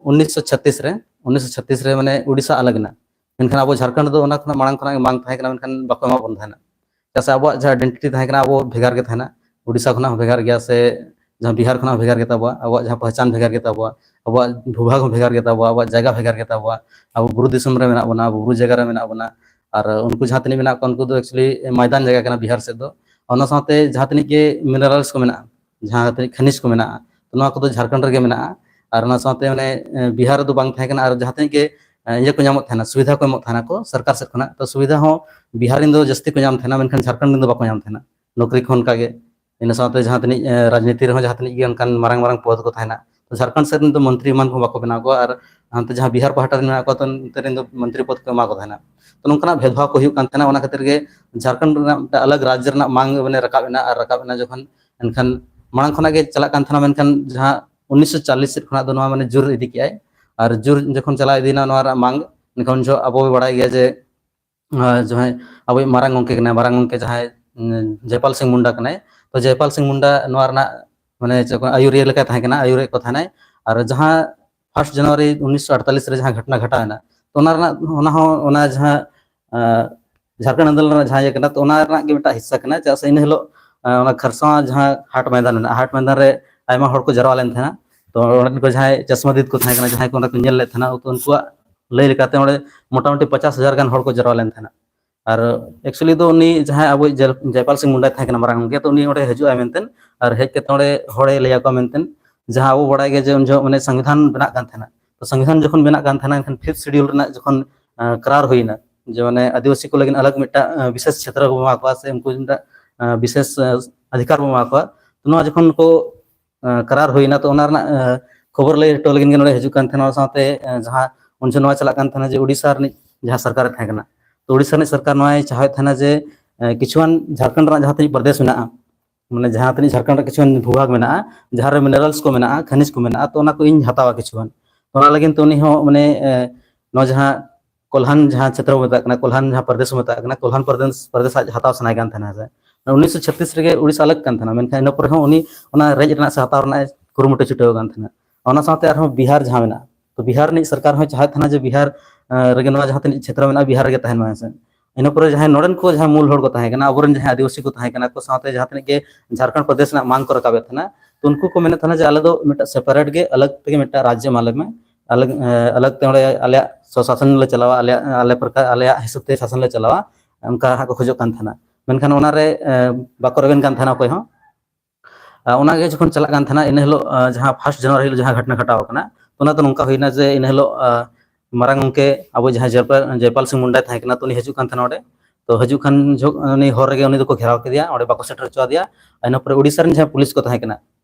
ᱩᱱᱤᱥᱥᱚ ᱪᱷᱟᱛᱛᱤᱥ ᱨᱮ, ᱩᱱᱤᱥᱥᱚ ᱪᱷᱟᱛᱛᱤᱥ ᱨᱮ ᱢᱟᱱᱮ ᱳᱰᱤᱥᱟ ᱟᱞᱟᱜᱽ ᱮᱱᱟ᱾ ᱢᱮᱱᱠᱷᱟᱱ ᱟᱵᱚ ᱡᱷᱟᱲᱠᱷᱚᱸᱰ ᱫᱚ ᱚᱱᱟ ᱠᱷᱚᱱᱟᱜ ᱢᱟᱲᱟᱝ ᱠᱷᱚᱱᱟᱜ ᱜᱮ ᱵᱟᱝ ᱛᱟᱦᱮᱸ ᱠᱟᱱᱟ, ᱢᱮᱱᱠᱷᱟᱱ ᱵᱟᱠᱚ ᱮᱢᱟ ᱵᱚᱱ ᱛᱟᱦᱮᱱᱟ᱾ ᱪᱮᱫᱟᱜ ᱥᱮ ᱟᱵᱚᱣᱟᱜ ᱡᱟᱦᱟᱸ ᱟᱭᱰᱮᱱᱴᱤᱴᱤ ᱛᱟᱦᱮᱸ ᱠᱟᱱᱟ, ᱟᱵᱚ ᱵᱷᱮᱜᱟᱨ ᱜᱮ ᱛᱟᱦᱮᱱᱟ᱾ ᱳᱰᱤᱥᱟ ᱠᱷᱚᱱᱟᱜ ᱦᱚᱸ ᱵᱷᱮᱜᱟᱨ ᱜᱮᱭᱟ, ᱥᱮ ᱡᱟᱦᱟᱸ ᱵᱤᱦᱟᱨ ᱠᱷᱚᱱᱟᱜ ᱦᱚᱸ ᱵᱷᱮᱜᱟᱨ ᱜᱮᱛᱟ ᱵᱚᱣᱟ, ᱟᱵᱚᱣᱟᱜ ᱡᱟᱦᱟᱸ ᱯᱚᱦᱪᱟᱱ ᱵᱷᱮᱜᱟᱨ ᱜᱮᱛᱟ ᱵᱚᱣᱟ, ᱟᱵᱚᱣᱟᱜ ᱵᱷᱩᱵᱷᱟᱜᱽ ᱦᱚᱸ ᱵᱷᱮᱜᱟᱨ ᱜᱮᱛᱟ ᱵᱚᱣᱟ, ᱟᱵᱚᱣᱟᱜ ᱡᱟᱭᱜᱟ ᱵᱷᱮᱜᱟᱨ ᱜᱮᱛᱟ ᱵᱚᱣᱟ, ᱟᱵᱚ ᱵᱩᱨᱩ ᱫᱤᱥᱚᱢ ᱨᱮ ᱢᱮᱱᱟᱜ ᱵᱚᱱᱟ, ᱟᱵᱚ ᱵᱩᱨᱩ ᱡᱟᱭᱜᱟ ᱨᱮ ᱢᱮᱱᱟᱜ ᱵᱚᱱᱟ᱾ ᱟᱨ ᱩᱱᱠᱩ ᱡᱟᱦᱟᱸ ᱛᱤᱱᱟᱹᱜ ᱢᱮᱱᱟᱜ ᱠᱚᱣᱟ, ᱩᱱᱠᱩ ᱫᱚ actually ᱢᱚᱭᱫᱟᱱ ᱡᱟᱭᱜᱟ ᱠᱟᱱᱟ ᱵᱤᱦᱟᱨ ᱥᱮᱫ ᱫᱚ᱾ ᱚᱱᱟ ᱥᱟᱶᱛᱮ ᱡᱟᱦᱟᱸ ᱛᱤᱱᱟᱹᱜ ᱜᱮ ᱢᱤᱱᱟᱨᱟᱞᱥ ᱠᱚ ᱢᱮᱱᱟᱜᱼᱟ, ᱡᱟᱦᱟᱸ ᱛᱤᱱᱟᱹᱜ ᱠᱷᱟᱱᱤᱡᱽ ᱠᱚ ᱢᱮᱱᱟᱜᱼᱟ, ᱛᱚ ᱱᱚᱣᱟ ᱠᱚᱫᱚ ᱡᱷᱟᱲᱠᱷᱚᱸᱰ ᱨᱮᱜᱮ ᱢᱮᱱᱟᱜᱼᱟ᱾ ᱟᱨ ᱚᱱᱟ ᱥᱟᱶᱛᱮ ᱢᱟᱱᱮ ᱵᱤᱦᱟᱨ ᱨᱮᱫᱚ ᱵᱟᱝ ᱛᱟᱦᱮᱸ ᱠᱟᱱᱟ᱾ ᱟᱨ ᱡᱟᱦᱟᱸ ᱛᱤᱱᱟᱹᱜ ᱜᱮ ᱤᱭᱟᱹ ᱠᱚ ᱧᱟᱢᱚᱜ ᱛᱟᱦᱮᱱᱟ, ᱥᱩᱵᱤᱫᱷᱟ ᱠᱚ ᱮᱢᱚᱜ ᱛᱟᱦᱮᱱᱟ ᱠᱚ ᱥᱚᱨᱠᱟᱨ ᱥᱮᱫ ᱠᱷᱚᱱᱟᱜ, ᱛᱚ ᱥᱩᱵᱤᱫᱷᱟ ᱦᱚᱸ ᱵᱤᱦᱟᱨ ᱨᱮᱱ ᱫᱚ ᱡᱟᱹᱥᱛᱤ ᱠᱚ ᱧᱟᱢ ᱛᱟᱦᱮᱱᱟ, ᱢᱮᱱᱠᱷᱟᱱ ᱡᱷᱟᱲᱠᱷᱚᱸᱰ ᱨᱮᱱ ᱫᱚ ᱵᱟᱠᱚ ᱧᱟᱢ ᱛᱟᱦᱮᱱᱟ᱾ ᱱᱚᱠᱨᱤ ᱠᱷᱚᱱ ᱚᱱᱠᱟ ᱜᱮ, ᱤᱱᱟᱹ ᱥᱟᱶᱛᱮ ᱡᱟᱦᱟᱸ ᱛᱤᱱᱟᱹᱜ ᱨᱟᱡᱽᱱᱤᱛᱤ ᱨᱮᱦᱚᱸ ᱡᱟᱦᱟᱸ ᱛᱤᱱᱟᱹᱜ ᱜᱮ ᱚᱱᱠᱟᱱ ᱢᱟᱨᱟᱝ ᱢᱟᱨᱟᱝ ᱯᱚᱫᱽ ᱠᱚ ᱛᱟᱦᱮᱱᱟ, ᱛᱚ ᱡᱷᱟᱲᱠᱷᱚᱸᱰ ᱥᱮᱫ ᱨᱮᱱ ᱫᱚ ᱢᱚᱱᱛᱨᱤ ᱮᱢᱟᱱ ᱠᱚᱦᱚᱸ ᱵᱟᱠᱚ ᱵᱮᱱᱟᱣ ᱠᱚᱣᱟ᱾ ᱟᱨ ᱦᱟᱱᱛᱮ ᱡᱟᱦᱟᱸ ᱵᱤᱦᱟᱨ ᱯᱟᱦᱴᱟ ᱨᱮ ᱢᱮᱱᱟᱜ ᱠᱚᱣᱟ, ᱛᱚ ᱚᱱᱛᱮ ᱨᱮᱱ ᱫᱚ ᱢᱚᱱᱛᱨᱤ ᱯᱚᱫᱽ ᱠᱚ ᱮᱢᱟ ᱠᱚ ᱛᱟᱦᱮᱱᱟ᱾ ᱛᱚ ᱱᱚᱝᱠᱟᱱᱟᱜ ᱵᱷᱮᱫᱽᱵᱷᱟᱣ ᱠᱚ ᱦᱩᱭᱩᱜ ᱠᱟᱱ ᱛᱟᱦᱮᱱᱟ᱾ ᱚᱱᱟ ᱠᱷᱟᱹᱛᱤᱨ ᱜᱮ ᱡᱷᱟᱲᱠᱷᱚᱸᱰ ᱨᱮᱱᱟᱜ ᱢᱤᱫᱴᱟᱝ ᱟᱞᱟᱜᱽ ᱨᱟᱡᱽ ᱨᱮᱱᱟᱜ ᱢᱟᱝ ᱢᱟᱱᱮ ᱨᱟᱠᱟᱵ ᱮᱱᱟ᱾ ᱟᱨ ᱨᱟᱠᱟᱵ ᱮᱱᱟ ᱡᱚᱠᱷᱚᱱ, ᱮᱱᱠᱷᱟᱱ ᱢᱟᱲᱟᱝ ᱠᱷᱚᱱᱟᱜ ᱜᱮ ᱪᱟᱞᱟᱜ ᱠᱟᱱ ᱛᱟᱦᱮᱱᱟ, ᱢᱮᱱᱠᱷᱟᱱ ᱡᱟᱦᱟᱸ ᱩᱱᱤᱥᱥᱚ ᱪᱚᱞᱞᱤᱥ ᱥᱮᱫ ᱠᱷᱚᱱᱟᱜ ᱫᱚ ᱱᱚᱣᱟ ᱢᱟᱱᱮ ᱡᱳᱨ ᱤᱫᱤ ᱠᱮᱜᱼᱟᱭ᱾ ᱟᱨ ᱡᱳᱨ ᱡᱚᱠᱷᱚᱱ ᱪᱟᱞᱟᱣ ᱤᱫᱤᱭᱮᱱᱟ ᱱᱚᱣᱟ ᱨᱮᱱᱟᱜ ᱢᱟᱝ, ᱮᱱᱠᱷᱟᱱ ᱩᱱ ᱡᱚᱦᱚᱜ ᱟᱵᱚ ᱵᱚ ᱵᱟᱲᱟᱭ ᱜᱮᱭᱟ ᱡᱮ ᱡᱟᱦᱟᱸᱭ ᱟᱵᱚᱭᱤᱡ ᱢᱟᱨᱟᱝ ᱜᱚᱢᱠᱮ ᱠᱟᱱᱟᱭ, ᱢᱟᱨᱟᱝ ᱜᱚᱢᱠᱮ ᱡᱟᱦᱟᱸᱭ ᱡᱚᱭᱯᱟᱞ ᱥᱤᱝ ᱢᱩᱱᱰᱟ ᱠᱟᱱᱟᱭ, ᱛᱚ ᱡᱚᱭᱯᱟᱞ ᱥᱤᱝ ᱢᱩᱱᱰᱟ ᱱᱚᱣᱟ ᱨᱮᱱᱟᱜ ᱢᱟᱱᱮ ᱪᱮᱫ ᱠᱚ ᱟᱹᱭᱩᱨᱤᱭᱟᱹ ᱞᱮᱠᱟᱭ ᱛᱟᱦᱮᱸ ᱠᱟᱱᱟ, ᱟᱹᱭᱩᱨᱮᱫ ᱠᱚ ᱛᱟᱦᱮᱱᱟᱭ᱾ ᱟᱨ ᱡᱟᱦᱟᱸ ᱯᱷᱟᱨᱥᱴ ᱡᱟᱱᱩᱣᱟᱨᱤ ᱩᱱᱤᱥᱥᱚ ᱟᱴᱛᱟᱞᱤᱥ ᱨᱮ ᱡᱟᱦᱟᱸ ᱜᱷᱚᱴᱚᱱᱟ ᱜᱷᱚᱴᱟᱣ ᱮᱱᱟ, ᱛᱚ ᱚᱱᱟ ᱨᱮᱱᱟᱜ, ᱚᱱᱟ ᱦᱚᱸ, ᱚᱱᱟ ᱡᱟᱦᱟᱸ ᱡᱷᱟᱲᱠᱷᱚᱸᱰ ᱟᱱᱫᱳᱞᱚᱱ ᱨᱮᱱᱟᱜ ᱡᱟᱦᱟᱸ ᱤᱭᱟᱹ ᱠᱟᱱᱟ, ᱛᱚ ᱚᱱᱟ ᱨᱮᱱᱟᱜ ᱜᱮ ᱢᱤᱫᱴᱟᱝ ᱦᱤᱥᱥᱟ ᱠᱟᱱᱟ᱾ ᱪᱮᱫᱟᱜ ᱥᱮ ᱤᱱᱟᱹ ᱦᱤᱞᱳᱜ ᱚᱱᱟ ᱠᱷᱟᱨᱥᱟᱣᱟ ᱡᱟᱦᱟᱸ ᱦᱟᱴ ᱢᱚᱭᱫᱟᱱ ᱢᱮᱱᱟᱜᱼᱟ, ᱦᱟᱴ ᱢᱚᱭᱫᱟᱱ ᱨᱮ ᱟᱭᱢᱟ ᱦᱚᱲ ᱠᱚ ᱡᱟᱨᱣᱟ ᱞᱮᱱ ᱛᱟᱦᱮᱱᱟ᱾ ᱛᱚ ᱚᱸᱰᱮ ᱠᱚ ᱡᱟᱦᱟᱸᱭ ᱪᱚᱥᱢᱟᱫᱤᱫ ᱠᱚ ᱛᱟᱦᱮᱸ ᱠᱟᱱᱟ, ᱡᱟᱦᱟᱸᱭ ᱠᱚ ᱚᱸᱰᱮ ᱠᱚ ᱧᱮᱞ ᱞᱮᱫ ᱛᱟᱦᱮᱱᱟ, ᱛᱚ ᱩᱱᱠᱩᱣᱟᱜ ᱞᱟᱹᱭ ᱞᱮᱠᱟᱛᱮ ᱚᱸᱰᱮ ᱢᱚᱴᱟᱢᱩᱴᱤ ᱯᱚᱪᱟᱥ ᱦᱟᱡᱟᱨ ᱜᱟᱱ ᱦᱚᱲ ᱠᱚ ᱡᱟᱨᱣᱟ ᱞᱮᱱ ᱛᱟᱦᱮᱱᱟ᱾ ᱟᱨ actually ᱫᱚ ᱩᱱᱤ ᱡᱟᱦᱟᱸᱭ ᱟᱵᱚᱭᱤᱡ ᱡᱚᱭᱯᱟᱞ ᱥᱤᱝ ᱢᱩᱱᱰᱟ ᱛᱟᱦᱮᱸ ᱠᱟᱱᱟ ᱢᱟᱨᱟᱝ ᱜᱚᱢᱠᱮ, ᱛᱚ ᱩᱱᱤ ᱚᱸᱰᱮ ᱦᱤᱡᱩᱜᱼᱟᱭ ᱢᱮᱱᱛᱮ, ᱟᱨ ᱦᱮᱡ ᱠᱟᱛᱮ ᱚᱸᱰᱮ ᱦᱚᱲᱮ ᱞᱟᱹᱭ ᱟᱠᱚᱣᱟ ᱢᱮᱱᱛᱮ᱾ ᱡᱟᱦᱟᱸ ᱟᱵᱚ ᱵᱟᱲᱟᱭ ᱜᱮ ᱡᱮ ᱩᱱ ᱡᱚᱦᱚᱜ ᱢᱟᱱᱮ ᱥᱚᱝᱵᱤᱫᱷᱟᱱ ᱵᱮᱱᱟᱜ ᱠᱟᱱ ᱛᱟᱦᱮᱱᱟ, ᱛᱚ ᱥᱚᱝᱵᱤᱫᱷᱟᱱ ᱡᱚᱠᱷᱚᱱ ᱵᱮᱱᱟᱜ ᱠᱟᱱ ᱛᱟᱦᱮᱱᱟ, ᱮᱱᱠᱷᱟᱱ ᱯᱷᱤᱯᱛᱷ ᱥᱤᱰᱤᱭᱩᱞ ᱨᱮᱱᱟᱜ ᱡᱚᱠᱷᱚᱱ ᱠᱟᱨᱟᱨ ᱦᱩᱭᱱᱟ, ᱡᱮ ᱢᱟᱱᱮ ᱟᱹᱫᱤᱵᱟᱹᱥᱤ ᱠᱚ ᱞᱟᱹᱜᱤᱫ ᱟᱞᱟᱜᱽ ᱢᱤᱫᱴᱟᱝ ᱵᱤᱥᱮᱥ ᱪᱷᱮᱛᱨᱚ ᱵᱚ ᱮᱢᱟ ᱠᱚᱣᱟ, ᱥᱮ ᱩᱱᱠᱩ ᱢᱤᱫᱴᱟᱝ ᱵᱤᱥᱮᱥ ᱚᱫᱷᱤᱠᱟᱨ ᱵᱚ ᱮᱢᱟ ᱠᱚᱣᱟ, ᱛᱚ ᱱᱚᱣᱟ ᱡᱚᱠᱷᱚᱱ ᱠᱚ ᱠᱟᱨᱟᱨ ᱦᱩᱭᱱᱟ, ᱛᱚ ᱚᱱᱟ ᱨᱮᱱᱟᱜ ᱠᱷᱚᱵᱚᱨ ᱞᱟᱹᱭ ᱦᱚᱴᱚ ᱞᱟᱹᱜᱤᱫ ᱜᱮ ᱱᱚᱰᱮ ᱦᱤᱡᱩᱜ ᱠᱟᱱ ᱛᱟᱦᱮᱱᱟ᱾ ᱚᱱᱟ ᱥᱟᱶᱛᱮ ᱡᱟᱦᱟᱸ ᱩᱱ ᱡᱚᱠᱷᱚᱱ ᱱᱚᱣᱟ ᱪᱟᱞᱟᱜ ᱠᱟᱱ ᱛᱟᱦᱮᱱᱟ ᱡᱮ ᱳᱰᱤᱥᱟ ᱨᱤᱱᱤᱡ ᱡᱟᱦᱟᱸ ᱥᱚᱨᱠᱟᱨᱮ ᱛᱟᱦᱮᱸ ᱠᱟᱱᱟ, ᱛᱚ ᱳᱰᱤᱥᱟ ᱨᱤᱱᱤᱡ ᱥᱚᱨᱠᱟᱨ ᱱᱚᱣᱟᱭ ᱪᱟᱦᱟᱣᱮᱫ ᱛᱟᱦᱮᱱᱟ ᱡᱮ ᱠᱤᱪᱷᱩᱜᱟᱱ ᱡᱷᱟᱲᱠᱷᱚᱸᱰ ᱨᱮᱱᱟᱜ ᱡᱟᱦᱟᱸ ᱛᱤᱱᱟᱹᱜ ᱯᱨᱚᱫᱮᱥ ᱢᱮᱱᱟᱜᱼᱟ, ᱢᱟᱱᱮ ᱡᱟᱦᱟᱸ ᱛᱤᱱᱟᱹᱜ ᱡᱷᱟᱲᱠᱷᱚᱸᱰ ᱨᱮ ᱠᱤᱪᱷᱩᱜᱟᱱ ᱵᱷᱩᱵᱷᱟᱜᱽ ᱢᱮᱱᱟᱜᱼᱟ, ᱡᱟᱦᱟᱸ ᱨᱮ ᱢᱤᱱᱟᱨᱟᱞᱥ ᱠᱚ ᱢᱮᱱᱟᱜᱼᱟ, ᱠᱷᱟᱱᱤᱡᱽ ᱠᱚ ᱢᱮᱱᱟᱜᱼᱟ, ᱛᱚ ᱚᱱᱟ ᱠᱚ ᱤᱧ ᱦᱟᱛᱟᱣᱟ ᱠᱤᱪᱷᱩᱜᱟᱱ᱾ ᱚᱱᱟ ᱞᱟᱹᱜᱤᱫ ᱛᱮ ᱩᱱᱤ ᱦᱚᱸ ᱢᱟᱱᱮ ᱱᱚᱣᱟ ᱡᱟᱦᱟᱸ ᱠᱚᱞᱦᱟᱱ ᱡᱟᱦᱟᱸ ᱪᱷᱮᱛᱨᱚ ᱵᱚ ᱢᱮᱛᱟᱜ ᱠᱟᱱᱟ, ᱠᱚᱞᱦᱟᱱ ᱡᱟᱦᱟᱸ ᱯᱨᱚᱫᱮᱥ ᱵᱚ ᱢᱮᱛᱟᱜ ᱠᱟᱱᱟ, ᱠᱚᱞᱦᱟᱱ ᱯᱨᱚᱫᱮᱥ, ᱯᱨᱚᱫᱮᱥ ᱟᱡ ᱦᱟᱛᱟᱣ ᱥᱟᱱᱟᱭ ᱠᱟᱱ ᱛᱟᱦᱮᱱᱟ ᱥᱮ᱾ ᱩᱱᱤᱥᱥᱚ ᱪᱷᱟᱛᱤᱥ ᱨᱮᱜᱮ ᱩᱲᱤᱥᱥᱟ ᱟᱞᱟᱜᱽ ᱠᱟᱱ ᱛᱟᱦᱮᱱᱟ, ᱢᱮᱱᱠᱷᱟᱱ ᱤᱱᱟᱹ ᱯᱚᱨᱮ ᱦᱚᱸ ᱩᱱᱤ ᱚᱱᱟ ᱨᱮᱡ ᱨᱮᱱᱟᱜ ᱥᱮ ᱦᱟᱛᱟᱣ ᱨᱮᱱᱟᱜ ᱮ ᱠᱩᱨᱩᱢᱩᱴᱩ ᱪᱷᱩᱴᱟᱹᱣ ᱠᱟᱱ ᱛᱟᱦᱮᱱᱟ᱾ ᱚᱱᱟ ᱥᱟᱶᱛᱮ ᱟᱨᱦᱚᱸ ᱵᱤᱦᱟᱨ ᱡᱟᱦᱟᱸ ᱢᱮᱱᱟᱜᱼᱟ, ᱛᱚ ᱵᱤᱦᱟᱨ ᱨᱤᱱᱤᱡ ᱥᱚᱨᱠᱟᱨ ᱦᱚᱸᱭ ᱪᱟᱦᱟᱣᱮᱫ ᱛᱟᱦᱮᱱᱟ ᱡᱮ ᱵᱤᱦᱟᱨ, ᱮ, ᱨᱮᱜᱮ ᱱᱚᱣᱟ ᱡᱟᱦᱟᱸ ᱛᱤᱱᱟᱹᱜ ᱪᱷᱮᱛᱨᱚ ᱢᱮᱱᱟᱜᱼᱟ, ᱵᱤᱦᱟᱨ ᱨᱮᱜᱮ ᱛᱟᱦᱮᱱ ᱢᱟ ᱦᱮᱸ ᱥᱮ᱾ ᱤᱱᱟᱹ ᱯᱚᱨᱮ ᱡᱟᱦᱟᱸᱭ ᱱᱚᱰᱮᱱ ᱠᱚ ᱡᱟᱦᱟᱸᱭ ᱢᱩᱞ ᱦᱚᱲ ᱠᱚ ᱛᱟᱦᱮᱸ ᱠᱟᱱᱟ, ᱟᱵᱚᱨᱮᱱ ᱡᱟᱦᱟᱸᱭ ᱟᱹᱫᱤᱵᱟᱹᱥᱤ ᱠᱚ ᱛᱟᱦᱮᱸ ᱠᱟᱱᱟ ᱠᱚ, ᱥᱟᱶᱛᱮ ᱡᱟᱦᱟᱸ ᱛᱤᱱᱟᱹᱜ ᱜᱮ ᱡᱷᱟᱲᱠᱷᱚᱸᱰ ᱯᱨᱚᱫᱮᱥ ᱨᱮᱱᱟᱜ ᱢᱟᱝ ᱠᱚ ᱨᱟᱠᱟᱵᱮᱫ ᱛᱟᱦᱮᱱᱟ, ᱛᱚ ᱩᱱᱠᱩ ᱠᱚ ᱢᱮᱱᱮᱫ ᱛᱟᱦᱮᱱᱟ ᱡᱮ ᱟᱞᱮ ᱫᱚ ᱢᱤᱫᱴᱟᱝ ᱥᱮᱯᱟᱨᱮᱴ ᱜᱮ, ᱟᱞᱟᱜᱽ ᱛᱮᱜᱮ ᱢᱤᱫᱴᱟᱝ ᱨᱟᱡᱽᱡᱚ ᱮᱢᱟ ᱞᱮ ᱢᱮ, ᱟᱞᱟᱜᱽ, ᱮ, ᱟᱞᱟᱜᱽ ᱛᱮ ᱚᱸᱰᱮ ᱟᱞᱮᱭᱟᱜ ᱥᱚᱥᱟᱥᱚᱱ ᱞᱮ ᱪᱟᱞᱟᱣᱟ, ᱟᱞᱮᱭᱟᱜ, ᱟᱞᱮ ᱯᱨᱚᱠᱟᱨ, ᱟᱞᱮᱭᱟᱜ ᱦᱤᱥᱟᱹᱵ ᱛᱮ ᱥᱟᱥᱚᱱ ᱞᱮ ᱪᱟᱞᱟᱣᱟ, ᱚᱱᱠᱟ ᱦᱟᱸᱜ ᱠᱚ ᱠᱷᱚᱡᱚᱜ ᱠᱟᱱ ᱛᱟᱦᱮᱱᱟ᱾ ᱢᱮᱱᱠᱷᱟᱱ ᱚᱱᱟᱨᱮ, ᱮ, ᱵᱟᱠᱚ ᱨᱮᱵᱮᱱ ᱠᱟᱱ ᱛᱟᱦᱮᱱᱟ ᱚᱠᱚᱭ ᱦᱚᱸ᱾ ᱟᱨ ᱚᱱᱟᱜᱮ ᱡᱚᱠᱷᱚᱱ ᱪᱟᱞᱟᱜ ᱠᱟᱱ ᱛᱟᱦᱮᱱᱟ, ᱤᱱᱟᱹ ᱦᱤᱞᱳᱜ, ᱟᱸ, ᱡᱟᱦᱟᱸ ᱯᱷᱟᱥᱴ ᱡᱟᱱᱩᱣᱟᱨᱤ ᱦᱤᱞᱳᱜ ᱡᱟᱦᱟᱸ ᱜᱷᱚᱴᱚᱱᱟ ᱜᱷᱚᱴᱟᱣ ᱟᱠᱟᱱᱟ, ᱛᱚ ᱚᱱᱟ ᱫᱚ ᱱᱚᱝᱠᱟ ᱦᱩᱭᱱᱟ ᱡᱮ ᱤᱱᱟᱹ ᱦᱤᱞᱳᱜ, ᱟᱸ, ᱢᱟᱨᱟᱝ ᱜᱚᱢᱠᱮ ᱟᱵᱚ ᱡᱟᱦᱟᱸᱭ ᱡᱚᱭᱯᱟᱞ, ᱡᱚᱭᱯᱟᱞ ᱥᱤᱝ ᱢᱩᱱᱰᱟᱭ ᱛᱟᱦᱮᱸ ᱠᱟᱱᱟ, ᱛᱚ ᱩᱱᱤ ᱦᱤᱡᱩᱜ ᱠᱟᱱ ᱛᱟᱦᱮᱱᱟ ᱚᱸᱰᱮ᱾ ᱛᱚ ᱦᱤᱡᱩᱜ ᱠᱷᱟᱱ ᱡᱚᱦᱚᱜ ᱩᱱᱤ ᱦᱚᱨ ᱨᱮᱜᱮ ᱩᱱᱤ ᱫᱚᱠᱚ ᱜᱷᱮᱨᱟᱣ ᱠᱮᱫᱮᱭᱟ, ᱚᱸᱰᱮ ᱵᱟᱠᱚ ᱥᱮᱴᱮᱨ ᱦᱚᱪᱚ ᱟᱫᱮᱭᱟ᱾ ᱤᱱᱟᱹ ᱯᱚᱨᱮ ᱳᱰᱤᱥᱟ ᱨᱮᱱ ᱡᱟᱦᱟᱸ ᱯᱩᱞᱤᱥ ᱠᱚ ᱛᱟᱦᱮᱸ ᱠᱟᱱᱟ,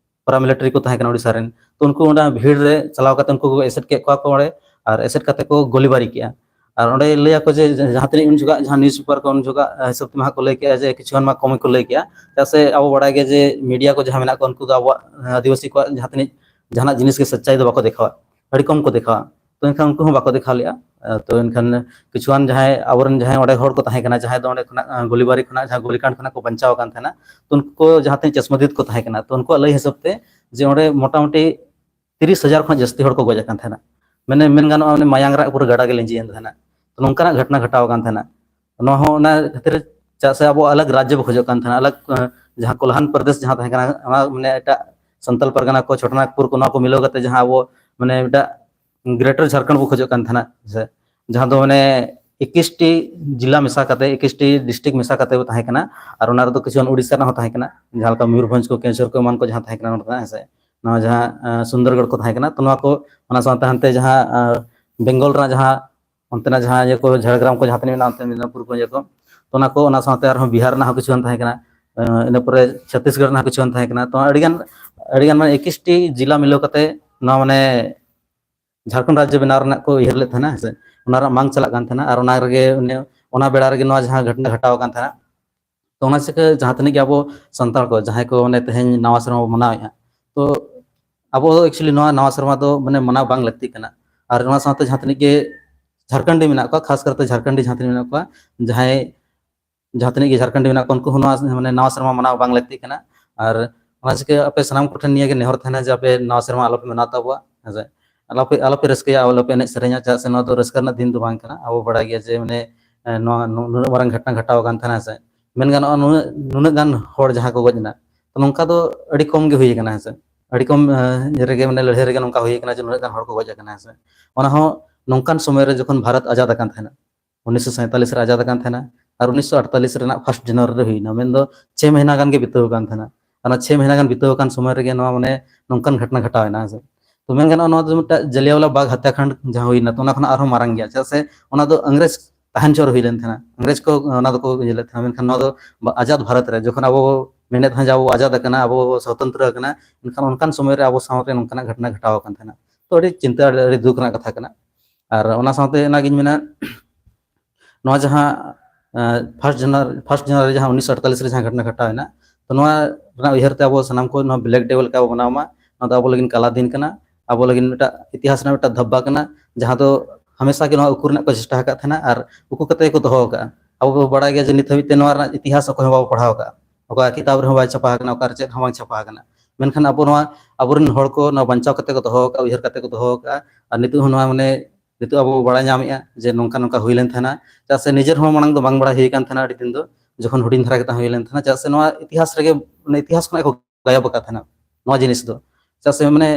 ᱯᱟᱨᱟᱢᱤᱞᱤᱴᱟᱨᱤ ᱠᱚ ᱛᱟᱦᱮᱸ ᱠᱟᱱᱟ ᱳᱰᱤᱥᱟ ᱨᱮᱱ, ᱛᱚ ᱩᱱᱠᱩ ᱚᱸᱰᱮ ᱵᱷᱤᱲ ᱨᱮ ᱪᱟᱞᱟᱣ ᱠᱟᱛᱮ ᱩᱱᱠᱩ ᱠᱚ ᱮᱥᱮᱫ ᱠᱮᱫ ᱠᱚᱣᱟ ᱠᱚ ᱚᱸᱰᱮ, ᱟᱨ ᱮᱥᱮᱫ ᱠᱟᱛᱮ ᱠᱚ ᱜᱳᱞᱤᱵᱟᱨᱤ ᱠᱮᱜᱼᱟ᱾ ᱟᱨ ᱚᱸᱰᱮ ᱞᱟᱹᱭ ᱟᱠᱚ ᱡᱮ ᱡᱟᱦᱟᱸ ᱛᱤᱱᱟᱹᱜ ᱩᱱ ᱡᱚᱠᱷᱟᱜ ᱡᱟᱦᱟᱸ ᱱᱤᱭᱩᱡᱽ ᱯᱮᱯᱟᱨ ᱠᱚ ᱩᱱ ᱡᱚᱠᱷᱟᱜ ᱦᱤᱥᱟᱹᱵ ᱛᱮᱢᱟ ᱦᱟᱸᱜ ᱠᱚ ᱞᱟᱹᱭ ᱠᱮᱜᱼᱟ ᱡᱮ ᱠᱤᱪᱷᱩ ᱜᱟᱱ ᱢᱟ ᱠᱚᱢ ᱜᱮᱠᱚ ᱞᱟᱹᱭ ᱠᱮᱜᱼᱟ, ᱪᱮᱫᱟᱜ ᱥᱮ ᱟᱵᱚ ᱵᱟᱲᱟᱭ ᱜᱮ ᱡᱮ ᱢᱤᱰᱤᱭᱟ ᱠᱚ ᱡᱟᱦᱟᱸ ᱢᱮᱱᱟᱜ ᱠᱚᱣᱟ ᱩᱱᱠᱩ ᱫᱚ ᱟᱵᱚᱣᱟᱜ, ᱟᱸ, ᱟᱹᱫᱤᱵᱟᱹᱥᱤ ᱠᱚᱣᱟᱜ ᱡᱟᱦᱟᱸ ᱛᱤᱱᱟᱹᱜ ᱡᱟᱦᱟᱱᱟᱜ ᱡᱤᱱᱤᱥ ᱜᱮ ᱥᱟᱪᱪᱟᱭ ᱫᱚ ᱵᱟᱠᱚ ᱫᱮᱠᱷᱟᱣᱟ, ᱟᱹᱰᱤ ᱠᱚᱢ ᱠᱚ ᱫᱮᱠᱷᱟᱣᱟ᱾ ᱛᱚ ᱮᱱᱠᱷᱟᱱ ᱩᱱᱠᱩ ᱦᱚᱸ ᱵᱟᱠᱚ ᱫᱮᱠᱷᱟᱣ ᱞᱮᱜᱼᱟ᱾ ᱟᱸ, ᱛᱚ ᱮᱱᱠᱷᱟᱱ ᱠᱤᱪᱷᱩᱜᱟᱱ ᱡᱟᱦᱟᱸᱭ ᱟᱵᱚᱨᱮᱱ ᱡᱟᱦᱟᱸᱭ ᱚᱸᱰᱮ ᱦᱚᱲ ᱠᱚ ᱛᱟᱦᱮᱸ ᱠᱟᱱᱟ, ᱡᱟᱦᱟᱸᱭ ᱫᱚ ᱚᱸᱰᱮ ᱠᱷᱚᱱᱟᱜ, ᱟᱸ, ᱜᱩᱞᱤᱵᱟᱨᱤ ᱠᱷᱚᱱᱟᱜ, ᱡᱟᱦᱟᱸ ᱜᱩᱞᱤᱠᱟᱸᱰ ᱠᱷᱚᱱᱟᱜ ᱠᱚ ᱵᱟᱧᱪᱟᱣ ᱟᱠᱟᱱ ᱛᱟᱦᱮᱱᱟ, ᱛᱚ ᱩᱱᱠᱩ ᱠᱚ ᱡᱟᱦᱟᱸ ᱛᱤᱱᱟᱹᱜ ᱪᱚᱥᱢᱚᱫᱤᱫ ᱠᱚ ᱛᱟᱦᱮᱸ ᱠᱟᱱᱟ, ᱛᱚ ᱩᱱᱠᱩᱣᱟᱜ ᱞᱟᱹᱭ ᱦᱤᱥᱟᱹᱵ ᱛᱮ ᱡᱮ ᱚᱸᱰᱮ ᱢᱚᱴᱟᱢᱩᱴᱤ ᱛᱤᱨᱤᱥ ᱦᱟᱡᱟᱨ ᱠᱷᱚᱱ ᱡᱟᱹᱥᱛᱤ ᱦᱚᱲ ᱠᱚ ᱜᱚᱡ ᱟᱠᱟᱱ ᱛᱟᱦᱮᱱᱟ᱾ ᱢᱟᱱᱮ ᱢᱮᱱ ᱜᱟᱱᱚᱜᱼᱟ, ᱢᱟᱱᱮ ᱢᱟᱭᱟᱝ ᱨᱟᱜ ᱯᱩᱨᱟᱹ ᱜᱟᱰᱟ ᱜᱮ ᱞᱤᱸᱡᱤᱭᱮᱱ ᱛᱟᱦᱮᱱᱟ᱾ ᱛᱚ ᱱᱚᱝᱠᱟᱱᱟᱜ ᱜᱷᱚᱴᱚᱱᱟ ᱜᱷᱚᱴᱟᱣ ᱟᱠᱟᱱ ᱛᱟᱦᱮᱱᱟ᱾ ᱱᱚᱣᱟ ᱦᱚᱸ ᱚᱱᱟ ᱠᱷᱟᱹᱛᱤᱨ, ᱪᱮᱫᱟᱜ ᱥᱮ ᱟᱵᱚ ᱟᱞᱟᱜᱽ ᱨᱟᱡᱽᱡᱚ ᱵᱚ ᱠᱷᱚᱡᱚᱜ ᱠᱟᱱ ᱛᱟᱦᱮᱱᱟ, ᱟᱞᱟᱜᱽ, ᱮᱸ, ᱡᱟᱦᱟᱸ ᱠᱚᱞᱦᱟᱱ ᱯᱨᱚᱫᱮᱥ ᱡᱟᱦᱟᱸ ᱛᱟᱦᱮᱸ ᱠᱟᱱᱟ, ᱚᱱᱟ ᱢᱟᱱᱮ ᱮᱴᱟᱜ ᱥᱟᱱᱛᱟᱞ ᱯᱟᱨᱜᱟᱱᱟ ᱠᱚ, ᱪᱷᱳᱴᱟ ᱱᱟᱜᱽᱯᱩᱨ ᱠᱚ, ᱱᱚᱣᱟ ᱠᱚ ᱢᱤᱞᱟᱹᱣ ᱠᱟᱛᱮ ᱡᱟᱦᱟᱸ ᱟᱵᱚ ᱢᱟᱱᱮ ᱢᱤᱫᱴᱟᱜ ᱜᱨᱮᱴᱟᱨ ᱡᱷᱟᱲᱠᱷᱚᱸᱰ ᱵᱚ ᱠᱷᱚᱡᱚᱜ ᱠᱟᱱ ᱛᱟᱦᱮᱱᱟ, ᱥᱮ ᱡᱟᱦᱟᱸ ᱫᱚ ᱢᱟᱱᱮ ᱮᱠᱤᱥ ᱴᱤ ᱡᱮᱞᱟ ᱢᱮᱥᱟ ᱠᱟᱛᱮ, ᱮᱠᱤᱥ ᱴᱤ ᱰᱤᱥᱴᱨᱤᱠᱴ ᱢᱮᱥᱟ ᱠᱟᱛᱮ ᱵᱚ ᱛᱟᱦᱮᱸ ᱠᱟᱱᱟ᱾ ᱟᱨ ᱚᱱᱟ ᱨᱮᱫᱚ ᱠᱤᱪᱷᱩᱜᱟᱱ ᱳᱰᱤᱥᱟ ᱨᱮᱱᱟᱜ ᱦᱚᱸ ᱛᱟᱦᱮᱸ ᱠᱟᱱᱟ, ᱡᱟᱦᱟᱸ ᱞᱮᱠᱟ ᱢᱚᱭᱩᱨᱵᱷᱚᱸᱡᱽ ᱠᱚ, ᱠᱮᱣᱚᱱᱡᱷᱚᱨ ᱠᱚ, ᱮᱢᱟᱱ ᱠᱚ ᱡᱟᱦᱟᱸ ᱛᱟᱦᱮᱸ ᱠᱟᱱᱟ ᱱᱚᱰᱮ ᱫᱚ, ᱦᱮᱸ ᱥᱮ᱾ ᱱᱚᱣᱟ ᱡᱟᱦᱟᱸ, ᱟᱸ, ᱥᱩᱱᱫᱚᱨᱜᱚᱲ ᱠᱚ ᱛᱟᱦᱮᱸ ᱠᱟᱱᱟ, ᱛᱚ ᱱᱚᱣᱟ ᱠᱚ, ᱚᱱᱟ ᱥᱟᱶᱛᱮ ᱦᱟᱱᱛᱮ ᱡᱟᱦᱟᱸ, ᱟᱸ, ᱵᱮᱝᱜᱚᱞ ᱨᱮᱱᱟᱜ ᱡᱟᱦᱟᱸ ᱚᱱᱛᱮᱱᱟᱜ ᱡᱟᱦᱟᱸ ᱤᱭᱟᱹ ᱠᱚ, ᱡᱷᱟᱲᱜᱨᱟᱢ ᱠᱚ ᱡᱟᱦᱟᱸ ᱛᱤᱱᱟᱹᱜ ᱢᱮᱱᱟᱜᱼᱟ, ᱚᱱᱛᱮ ᱢᱮᱫᱽᱱᱟᱯᱩᱨ ᱠᱚ ᱤᱭᱟᱹ ᱠᱚ, ᱛᱚ ᱚᱱᱟ ᱠᱚ, ᱚᱱᱟ ᱥᱟᱶᱛᱮ ᱟᱨᱦᱚᱸ ᱵᱤᱦᱟᱨ ᱨᱮᱱᱟᱜ ᱦᱚᱸ ᱠᱤᱪᱷᱩ ᱜᱟᱱ ᱛᱟᱦᱮᱸ ᱠᱟᱱᱟ, ᱟᱸ, ᱤᱱᱟᱹ ᱯᱚᱨᱮ ᱪᱷᱚᱛᱤᱥᱜᱚᱲ ᱨᱮᱱᱟᱜ ᱦᱚᱸ ᱠᱤᱪᱷᱩ ᱜᱟᱱ ᱛᱟᱦᱮᱸ ᱠᱟᱱᱟ᱾ ᱛᱚ ᱟᱹᱰᱤᱜᱟᱱ, ᱟᱹᱰᱤᱜᱟᱱ ᱢᱟᱱᱮ ᱮᱠᱤᱥ ᱴᱤ ᱡᱮᱞᱟ ᱢᱤᱞᱟᱹᱣ ᱠᱟᱛᱮ ᱱᱚᱣᱟ ᱢᱟᱱᱮ ᱡᱷᱟᱲᱠᱷᱚᱸᱰ ᱨᱟᱡᱽᱡᱚ ᱵᱮᱱᱟᱣ ᱨᱮᱱᱟᱜ ᱠᱚ ᱩᱭᱦᱟᱹᱨ ᱞᱮᱫ ᱛᱟᱦᱮᱱᱟ, ᱦᱮᱸ ᱥᱮ᱾ ᱚᱱᱟ ᱨᱮᱱᱟᱜ ᱢᱟᱝ ᱪᱟᱞᱟᱜ ᱠᱟᱱ ᱛᱟᱦᱮᱱᱟ, ᱟᱨ ᱚᱱᱟ ᱨᱮᱜᱮ ᱩᱱᱤ, ᱚᱱᱟ ᱵᱮᱲᱟ ᱨᱮᱜᱮ ᱱᱚᱣᱟ ᱡᱟᱦᱟᱸ ᱜᱷᱚᱴᱚᱱᱟ ᱜᱷᱚᱴᱟᱣ ᱟᱠᱟᱱ ᱛᱟᱦᱮᱱᱟ᱾ ᱛᱚ ᱚᱱᱟ ᱪᱤᱠᱟᱹ ᱡᱟᱦᱟᱸ ᱛᱤᱱᱟᱹᱜ ᱜᱮ ᱟᱵᱚ ᱥᱟᱱᱛᱟᱲ ᱠᱚ, ᱡᱟᱦᱟᱸᱭ ᱠᱚ ᱢᱟᱱᱮ ᱛᱮᱦᱮᱧ ᱱᱟᱣᱟ ᱥᱮᱨᱢᱟ ᱵᱚ ᱢᱟᱱᱟᱣᱮᱫᱼᱟ, ᱛᱚ ᱟᱵᱚ ᱫᱚ actually ᱱᱚᱣᱟ ᱱᱟᱣᱟ ᱥᱮᱨᱢᱟ ᱫᱚ ᱢᱟᱱᱮ ᱢᱟᱱᱟᱣ ᱵᱟᱝ ᱞᱟᱹᱠᱛᱤ ᱠᱟᱱᱟ᱾ ᱟᱨ ᱱᱚᱣᱟ ᱥᱟᱶᱛᱮ ᱡᱟᱦᱟᱸ ᱛᱤᱱᱟᱹᱜ ᱜᱮ ᱡᱷᱟᱲᱠᱷᱚᱸᱰᱤ ᱢᱮᱱᱟᱜ ᱠᱚᱣᱟ, ᱠᱷᱟᱥ ᱠᱟᱨᱛᱮ ᱡᱷᱟᱲᱠᱷᱚᱸᱰᱤ ᱡᱟᱦᱟᱸ ᱛᱤᱱᱟᱹᱜ ᱢᱮᱱᱟᱜ ᱠᱚᱣᱟ, ᱡᱟᱦᱟᱸᱭ ᱡᱟᱦᱟᱸ ᱛᱤᱱᱟᱹᱜ ᱜᱮ ᱡᱷᱟᱲᱠᱷᱚᱸᱰᱤ ᱢᱮᱱᱟᱜ ᱠᱚᱣᱟ, ᱩᱱᱠᱩ ᱦᱚᱸ ᱱᱚᱣᱟ ᱢᱟᱱᱮ ᱱᱟᱣᱟ ᱥᱮᱨᱢᱟ ᱢᱟᱱᱟᱣ ᱵᱟᱝ ᱞᱟᱹᱠᱛᱤᱜ ᱠᱟᱱᱟ᱾ ᱟᱨ ᱚᱱᱟ ᱪᱤᱠᱟᱹ ᱟᱯᱮ ᱥᱟᱱᱟᱢ ᱠᱚᱴᱷᱮᱱ ᱱᱤᱭᱟᱹ ᱜᱮ ᱱᱮᱦᱚᱨ ᱛᱟᱦᱮᱱᱟ ᱡᱮ ᱟᱯᱮ ᱱᱟᱣᱟ ᱥᱮᱨᱢᱟ ᱟᱞᱚᱯᱮ ᱢᱟᱱᱟᱣ ᱛᱟᱵᱚᱣᱟ, ᱦᱮᱸ ᱥᱮ? ᱟᱞᱚᱯᱮ ᱟᱞᱚᱯᱮ ᱨᱟᱹᱥᱠᱟᱹᱭᱟ, ᱟᱞᱚᱯᱮ ᱮᱱᱮᱡ ᱥᱮᱨᱮᱧᱟ, ᱪᱮᱫᱟᱜ ᱥᱮ ᱱᱚᱣᱟ ᱫᱚ ᱨᱟᱹᱥᱠᱟᱹ ᱨᱮᱱᱟᱜ ᱫᱤᱱ ᱫᱚ ᱵᱟᱝ ᱠᱟᱱᱟ᱾ ᱟᱵᱚ ᱵᱟᱲᱟᱭ ᱜᱮᱭᱟ ᱡᱮ ᱢᱟᱱᱮ ᱱᱚᱣᱟ ᱱᱩᱱᱟᱹᱜ ᱢᱟᱨᱟᱝ ᱜᱷᱚᱴᱚᱱᱟ ᱜᱷᱚᱴᱟᱣ ᱟᱠᱟᱱ ᱛᱟᱦᱮᱱᱟ, ᱥᱮ ᱢᱮᱱ ᱜᱟᱱᱚᱜᱼᱟ ᱱᱩᱱᱟᱹᱜ ᱱᱩᱱᱟᱹᱜ ᱜᱟᱱ ᱦᱚᱲ ᱡᱟᱦᱟᱸ ᱠᱚ ᱜᱚᱡ ᱮᱱᱟ, ᱛᱚ ᱱᱚᱝᱠᱟ ᱫᱚ ᱟᱹᱰᱤ ᱠᱚᱢ ᱜᱮ ᱦᱩᱭ ᱟᱠᱟᱱᱟ, ᱦᱮᱸ ᱥᱮ? ᱟᱹᱰᱤ ᱠᱚᱢ ᱨᱮᱜᱮ ᱢᱟᱱᱮ ᱞᱟᱹᱲᱦᱟᱹᱭ ᱨᱮᱜᱮ ᱱᱚᱝᱠᱟ ᱦᱩᱭ ᱟᱠᱟᱱᱟ ᱡᱮ ᱱᱩᱱᱟᱹᱜ ᱜᱟᱱ ᱦᱚᱲ ᱠᱚ ᱜᱚᱡ ᱟᱠᱟᱱᱟ, ᱦᱮᱸ ᱥᱮ? ᱚᱱᱟ ᱦᱚᱸ ᱱᱚᱝᱠᱟᱱ ᱥᱚᱢᱚᱭ ᱨᱮ ᱡᱚᱠᱷᱚᱱ ᱵᱷᱟᱨᱚᱛ ᱟᱡᱟᱫ ᱟᱠᱟᱱ ᱛᱟᱦᱮᱱᱟ, ᱩᱱᱤᱥᱥᱚ ᱥᱟᱸᱭᱛᱟᱞᱤᱥ ᱨᱮ ᱟᱡᱟᱫ ᱟᱠᱟᱱ ᱛᱟᱦᱮᱱᱟ, ᱟᱨ ᱩᱱᱤᱥᱥᱚ ᱟᱴᱛᱟᱞᱤᱥ ᱨᱮᱱᱟᱜ ᱯᱷᱟᱥᱴ ᱡᱟᱱᱩᱣᱟᱨᱤ ᱨᱮ ᱦᱩᱭᱱᱟ, ᱢᱮᱱᱫᱚ ᱪᱷᱮ ᱢᱟᱹᱦᱱᱟᱹ ᱜᱟᱱ ᱜᱮ ᱵᱤᱛᱟᱹᱣ ᱟᱠᱟᱱ ᱛᱟᱦᱮᱱᱟ᱾ ᱚᱱᱟ ᱪᱷᱮ ᱢᱟᱹᱦᱱᱟᱹ ᱜᱟᱱ ᱵᱤᱛᱟᱹᱣ ᱟᱠᱟᱱ ᱥᱚᱢᱚᱭ ᱨᱮᱜᱮ ᱱᱚᱣᱟ ᱢᱟᱱᱮ ᱱᱚᱝᱠᱟᱱ ᱜᱷᱚᱴᱚᱱᱟ ᱜᱷᱚᱴᱟᱣ ᱮᱱᱟ, ᱦᱮᱸ ᱥᱮ? ᱛᱚ ᱢᱮᱱ ᱜᱟᱱᱚᱜᱼᱟ ᱱᱚᱣᱟ ᱫᱚ ᱢᱤᱫᱴᱟᱝ ᱡᱟᱞᱤᱭᱟᱣᱟᱞᱟ ᱵᱟᱜᱽ ᱦᱚᱛᱭᱟᱠᱟᱱᱰ ᱡᱟᱦᱟᱸ ᱦᱩᱭᱱᱟ, ᱛᱚ ᱚᱱᱟ ᱠᱷᱚᱱᱟᱜ ᱟᱨᱦᱚᱸ ᱢᱟᱨᱟᱝ ᱜᱮᱭᱟ, ᱪᱮᱫᱟᱜ ᱥᱮ ᱚᱱᱟ ᱫᱚ ᱤᱝᱨᱮᱡᱽ ᱛᱟᱦᱮᱱ ᱪᱚᱨ ᱦᱩᱭ ᱞᱮᱱ ᱛᱟᱦᱮᱱᱟ, ᱤᱝᱨᱮᱡᱽ ᱠᱚ ᱚᱱᱟ ᱫᱚᱠᱚ ᱤᱭᱟᱹ ᱞᱮᱫ ᱛᱟᱦᱮᱱᱟ, ᱢᱮᱱᱠᱷᱟᱱ ᱱᱚᱣᱟ ᱫᱚ ᱵᱟ- ᱟᱡᱟᱫ ᱵᱷᱟᱨᱚᱛ ᱨᱮ ᱡᱚᱠᱷᱚᱱ ᱟᱵᱚ ᱢᱮᱱᱮᱫ ᱛᱟᱦᱮᱸ ᱡᱮ ᱟᱵᱚ ᱟᱡᱟᱫ ᱟᱠᱟᱱᱟ, ᱟᱵᱚ ᱥᱚᱛᱚᱱᱛᱨᱚ ᱟᱠᱟᱱᱟ, ᱢᱮᱱᱠᱷᱟᱱ ᱚᱱᱠᱟᱱ ᱥᱚᱢᱚᱭ ᱨᱮ ᱟᱵᱚ ᱥᱟᱶᱛᱮ ᱱᱚᱝᱠᱟᱱᱟᱜ ᱜᱷᱚᱴᱚᱱᱟ ᱜᱷᱚᱴᱟᱣ ᱟᱠᱟᱱ ᱛᱟᱦᱮᱱᱟ᱾ ᱛᱚ ᱟᱹᱰᱤ ᱪᱤᱱᱛᱟᱹ, ᱟᱹᱰᱤ, ᱟᱹᱰᱤ ᱫᱩᱠ ᱨᱮᱱᱟᱜ ᱠᱟᱛᱷᱟ ᱠᱟᱱᱟ᱾ ᱟᱨ ᱚᱱᱟ ᱥᱟᱶᱛᱮ ᱚᱱᱟᱜᱤᱧ ᱢᱮᱱᱟ, ᱱᱚᱣᱟ ᱡᱟᱦᱟᱸ ᱯᱷᱟᱥᱴ ᱡᱟᱱᱩᱣᱟᱨᱤ ᱯᱷᱟᱥᱴ ᱡᱟᱱᱩᱣᱟᱨᱤ ᱡᱟᱦᱟᱸ ᱩᱱᱤᱥᱥᱚ ᱟᱴᱛᱟᱞᱤᱥ ᱨᱮ ᱡᱟᱦᱟᱸ ᱜᱷᱚᱴᱚᱱᱟ ᱜᱷᱚᱴᱟᱣ ᱮᱱᱟ, ᱛᱚ ᱱᱚᱣᱟ ᱨᱮᱱᱟᱜ ᱩᱭᱦᱟᱹᱨ ᱛᱮ ᱟᱵᱚ ᱥᱟᱱᱟᱢ ᱠᱚ ᱱᱚᱣᱟ ᱵᱞᱮᱠ ᱰᱮ ᱞᱮᱠᱟ ᱵᱚ ᱢᱟᱱᱟᱣ ᱢᱟ᱾ ᱱᱚᱣᱟ ᱫᱚ ᱟᱵᱚ ᱞᱟᱹᱜᱤᱫ ᱠᱟᱞᱟ ᱫᱤᱱ ᱠᱟᱱᱟ, ᱟᱵᱚ ᱞᱟᱹᱜᱤᱫ ᱢᱤᱫᱴᱟᱝ ᱤᱛᱤᱦᱟᱥ ᱨᱮᱱᱟᱜ ᱢᱤᱫᱴᱟᱝ ᱫᱷᱟᱵᱵᱟ ᱠᱟᱱᱟ, ᱡᱟᱦᱟᱸ ᱫᱚ ᱦᱟᱢᱮᱥᱟ ᱜᱮ ᱱᱚᱣᱟ ᱩᱠᱩ ᱨᱮᱱᱟᱜ ᱠᱚ ᱪᱮᱥᱴᱟ ᱟᱠᱟᱫ ᱛᱟᱦᱮᱱᱟ ᱟᱨ ᱩᱠᱩ ᱠᱟᱛᱮ ᱜᱮᱠᱚ ᱫᱚᱦᱚ ᱟᱠᱟᱫᱼᱟ᱾ ᱟᱵᱚ ᱵᱚ ᱵᱟᱲᱟᱭ ᱜᱮᱭᱟ ᱡᱮ ᱱᱤᱛ ᱦᱟᱹᱵᱤᱡ ᱛᱮ ᱱᱚᱣᱟ ᱨᱮᱱᱟᱜ ᱤᱛᱤᱦᱟᱥ ᱚᱠᱚᱭ ᱦᱚᱸ ᱵᱟᱵᱚ ᱯᱟᱲᱦᱟᱣ ᱟᱠᱟᱫᱼᱟ, ᱚᱠᱟ ᱠᱤᱛᱟᱵ ᱨᱮᱦᱚᱸ ᱵᱟᱭ ᱪᱷᱟᱯᱟ ᱟᱠᱟᱱᱟ, ᱚᱠᱟ ᱨᱮ ᱪᱮᱫ ᱦᱚᱸ ᱵᱟᱝ ᱪᱷᱟᱯᱟ ᱟᱠᱟᱱᱟ᱾ ᱢᱮᱱᱠᱷᱟᱱ ᱟᱵᱚ ᱱᱚᱣᱟ ᱟᱵᱚᱨᱮᱱ ᱦᱚᱲ ᱠᱚ ᱱᱚᱣᱟ ᱵᱟᱧᱪᱟᱣ ᱠᱟᱛᱮ ᱠᱚ ᱫᱚᱦᱚ ᱟᱠᱟᱫᱼᱟ, ᱩᱭᱦᱟᱹᱨ ᱠᱟᱛᱮ ᱠᱚ ᱫᱚᱦᱚ ᱟᱠᱟᱫᱼᱟ᱾ ᱟᱨ ᱱᱤᱛᱚᱜ ᱦᱚᱸ ᱱᱚᱣᱟ ᱢᱟᱱᱮ ᱱᱤᱛᱚᱜ ᱟᱵᱚ ᱵᱚ ᱵᱟᱲᱟᱭ ᱧᱟᱢᱮᱫᱼᱟ ᱡᱮ ᱱᱚᱝᱠᱟ ᱱᱚᱝᱠᱟ ᱦᱩᱭ ᱞᱮᱱ ᱛᱟᱦᱮᱱᱟ, ᱪᱮᱫᱟᱜ ᱥᱮ ᱱᱤᱡᱮᱨ ᱦᱚᱸ ᱢᱟᱲᱟᱝ ᱫᱚ ᱵᱟᱝ ᱵᱟᱲᱟᱭ ᱦᱩᱭ ᱟᱠᱟᱱ ᱛᱟᱦᱮᱱᱟ ᱟᱹᱰᱤ ᱫᱤᱱ ᱫᱚ, ᱡᱚᱠᱷᱚᱱ ᱦᱩᱰᱤᱧ ᱫᱷᱟᱨᱟ ᱜᱮ ᱛᱟᱦᱮᱸ ᱦᱩᱭ ᱞᱮᱱ ᱛᱟᱦᱮᱱᱟ, ᱪᱮᱫᱟᱜ ᱥᱮ ᱱᱚᱣᱟ ᱤᱛᱤᱦᱟᱥ ᱨᱮᱜᱮ ᱢᱟᱱᱮ ᱤᱛᱤᱦᱟᱥ ᱠᱷᱚᱱᱟᱜ ᱠᱚ ᱜᱟᱭᱚᱵ ᱟᱠᱟᱫ ᱛᱟᱦᱮᱱᱟ ᱱᱚᱣᱟ ᱡᱤᱱᱤᱥ ᱫᱚ᱾ ᱪᱮᱫᱟᱜ ᱥᱮ ᱢᱟᱱᱮ